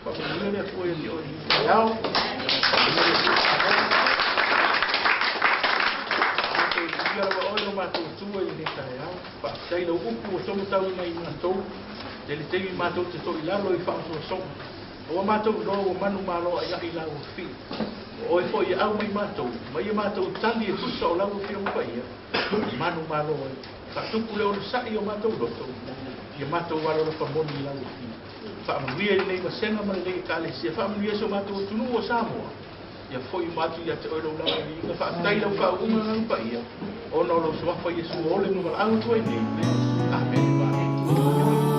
[SPEAKER 2] Faamanuia le Atua ia te oe i lenei taeao. Faamanuia le Atua i taeao. Matou viia lava oe lo matou Atua i lenei taeao. Faafetai lau upu ua tomatauina i matou. Tele taimi matou te toilalo i faasoasoga. Aua matou iloa ua manumalo aiaʻi lau afio. O oe foi e au mai matou, ma ia matou tali e tusa o lau Afioga Paia, e manumalo ai. Faatupu le onosai o matou loto, ia matou alolofa moni i lau Afio. Faamanuia i lenei vasega ma lenei Ekalesia, faamanuia si o matou atunuu o Samoa, ia foi uma atu ia te oe lou lava viiga. Faafetai i lau faauuga Agaga Paia, ona o lou Suafa Iesu ua ole ma valaau atu ai nei. Amene. Amene.